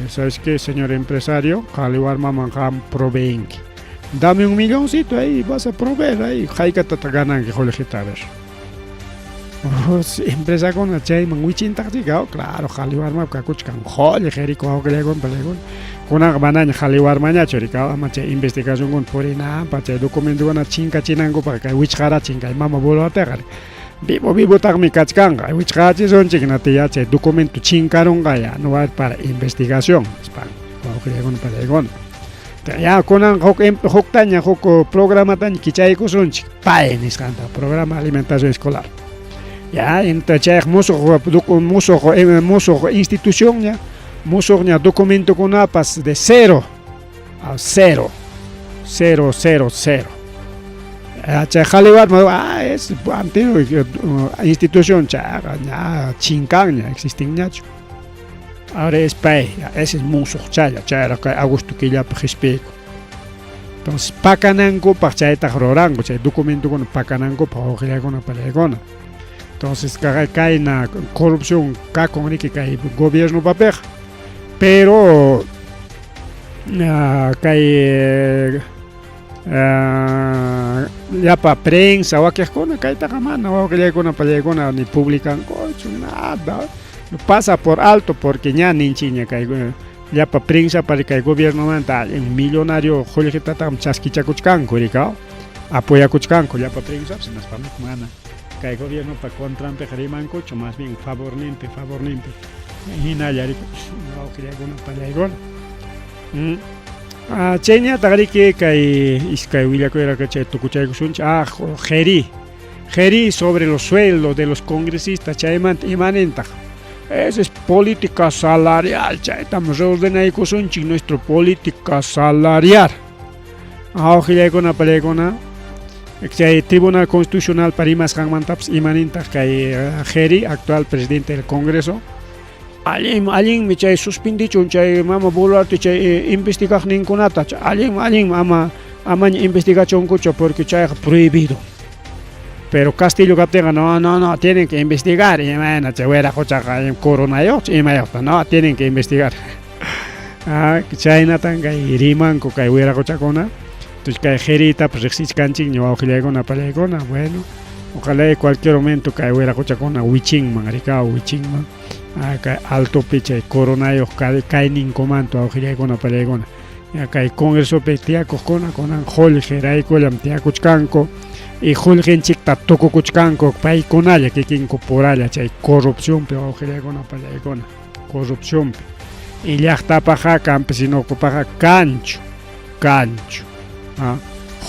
¿sabes qué, señor empresario? Qhaliwarmaman qam proveenki. Dame un milloncito ahí, vas a proveer ahí. Haykatata gananki qullqita, a ver. Empresakuna chayman wichintaq rika, claro, Qhaliwarmapi kakuchkan qullqi riki, wawqillaykuna, pallaykuna. Kunanqa manaña Qhaliwarmañachu rika, ama chay investigacionkuna purinanpaq, chay documentokuna chinkachinankupaq kay wichqarachin kay mama Boluarteqa. Vivo vivotaqmi kachkanqa, wichqarachisunchik ya chay documento chinkarunqa, ya no va para investigación, nispa, wawqillaykuna, pallaykuna. Ya kunanqa huk huktaña huk programataña kichaykusunchik, PAE nisqanta, programa alimentación escolar. Ya, entonces chayqa musuq institucionña, musuqña documentokunapas de cero a cero, cero, cero, cero. Chay Qhaliwarma es antiguo institución, chayqa ña chinkanña, existinñachu. Ahora es PAE, ese es musuq challa, chayraq kay agosto killapi qhispiyku. Entonces pakanankupaq chaytaq ruranku, chay documentokuna pakanankupaq, wawqillaykuna, pallaykuna. Entonces kayna corrupción kakun riki kay gobiernopapiqa. Pero kay llapa prensa wakiqkuna kaytaqa mana, wawqillaykuna, pallaykuna, ni publicankuchu, nada. Pasa por alto porque ña ninchikña kay llapa prensa para kay gobiernomanta millonario qullqitataqmi chaskichakuchkanku rika, apoyakuchkanku llapa prensa, hinaspa mana kay gobiernopa contranpiqa rimankuchu, más bien favorninpi, favorninpi hinalla riki, wawqillaykuna, pallaykuna. Chayñataq riki kay iskay willakuyraqa chay tukuchaykusunchik. Jeri Jeri sobre los sueldos de los congresistas, chaymanta imanintaq? Esa es política salarial, chaytam reordenaykusunchik nuestra política salarial. Wawqillaykuna, pallaykuna, chay Tribunal Constitucional pa rimasqanmantapas imanintaq kay Jeri, actual presidente del Congreso? Allin, allinmi chay suspendichun chay mama Boluarte chay investigaqninkunata, allin, allin, ama amaña investigachunkuchu porque chayqa prohibido. Pero Castillo kaptinqa, no, no, no, tienen que investigar, imayna chay wiraquchaqa coronayuqchu imayuqta, no, tienen que investigar. Chaynatan kay rimanku kay wiraquchakuna. Entonces kay Jeritapas riqsichkanchikña, wawqillaykuna, pallaykuna, bueno, ojalá cualquier momento kay wiraquchakuna wichinman rikaw, wichinman kay altopi chay coronayuq kayninkumanta, wawqillaykuna, pallaykuna. Kay congresopi tiyakuqkuna kunan qullqiraykullam tiyakuchkanku y qullqinchikta tukukuchkanku paykunalla kikinku puralla chay corrupcionpi, wawqillaykuna, pallaykuna, corrupcionpi. Y llaqtapaqqa, campesinokupaqqa kanchu, kanchu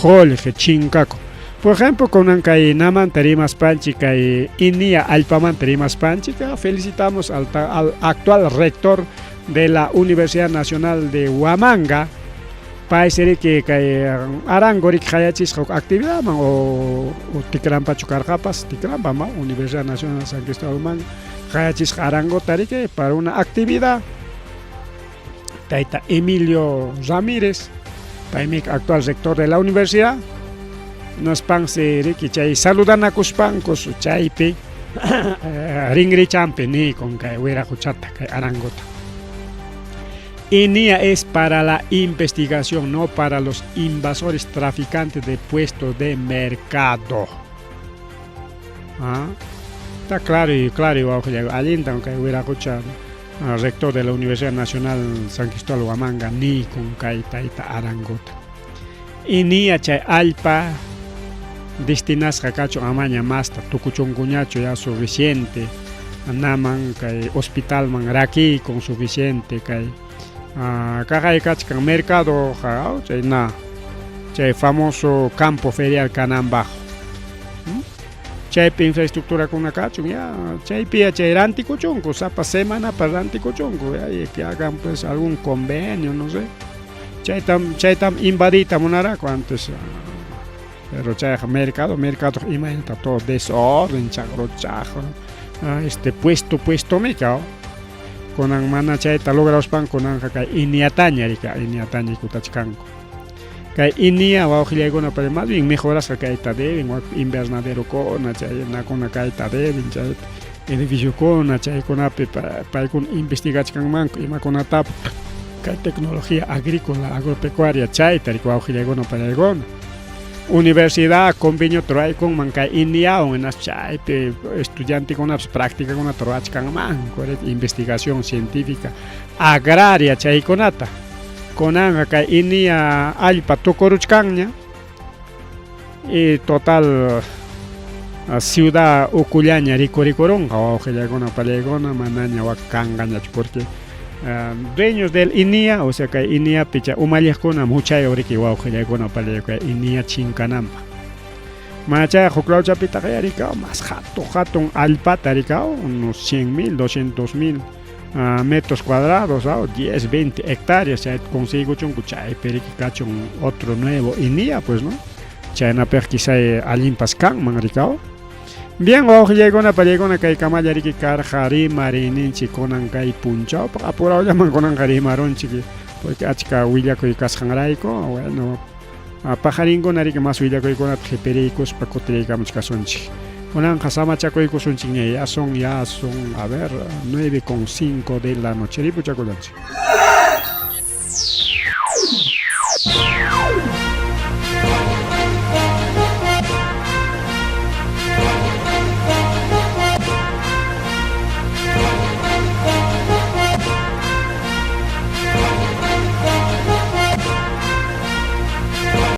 qullqi chinkakun. Por ejemplo, kunan kay namanta rimaspanchik, kay INIA allpamanta rimaspanchik, felicitamos al actual rector de la Universidad Nacional de Huamanga, paysi riki kay Arango riki qayachisqa huk actividadman o Ticranpachu karqapas, Ticranpa Universidad Nacional de San Cristóbal Huamanga qayachisqa Arangota riki para una actividad. Tayta Emilio Ramírez, paymi actual rector de la universidad, hinaspansi riki chay saludanakuspankus chaypi rinrichampi niykun kay wiraquchata, kay Arangota. INIA es para la investigación, no para los invasores traficantes de puestos de mercado. Está claro y claro, allintan kay wiraqucha rector de la Universidad Nacional San Cristóbal Huamanga niykun kay tayta Arangota. INIA chay allpa destinasqa kachun, amaña masta tukuchunkuñachu, ya suficiente naman kay hospitalman rakiykun, suficiente kay Kaqay kachkan mercadoqa chayna chay famoso campo ferial kananpaq. Chaypi infraestructurakuna kachun ya chaypi ya chay rantikuchunku sapa semanapa rantikuchunku ya y que hagan pues algún convenio no sé. Chaytam chaytam invadiyta munaraku antes pero chayqa mercado mercado imaynata todo desorden chaqru chaqru este puesto puestomika kunan mana chayta lograspan kunanqa kay iniataña rika iniataña kutachkanku kay inia wawqillaykuna pero más bien mejorasqa kayta deben wak invernaderokuna chaynakuna kayta deben chay edificiokuna chaykunapi paykuna investigachkanmanku imakunatapas kay tecnología agrícola agropecuaria chayta riki wawqillaykuna payaykuna universidad conveniota ruraykunman kay iniawan hinaspa chaypi estudiantekunapas practicakunata rurachkanmanku investigación científica agraria chaykunata kunanqa kay inia allpa tukuruchkanña y total ciudad ukullaña rikurikurunqa wawqillaykuna pallaykuna manaña wak kanqañachu porque dueños del INIA o sea kay INIApi chay umalliqkunam huchayuq riki wawqillaykuna pallaykuna kay INIA chinkananpaq mana chayqa huk lawchapitaq ya rikaw mas hatun hatun allpata rikaw unos 100 mil 200 mil metros cuadrados 10 20 hectáreas chayta consiguichunku chaypi riki kachun otro nuevo INIA pues no chaynapiq quizá allinpas kanman rikaw. Bien, wawqillaykuna pallaykuna kay kamalla riki karqa rimariyninchik kunan kay punchawpaq apurawllaman kunanqa rimarunchik porque achka willakuy kasqanrayku bueno paqarinkuna riki mas willakuykunata qipiriykuspa kutiriykamuchkasunchik kunanqa samachakuykusunchikña ya son ya son a ver 9 con 5 de la noche ripuchakullanchik.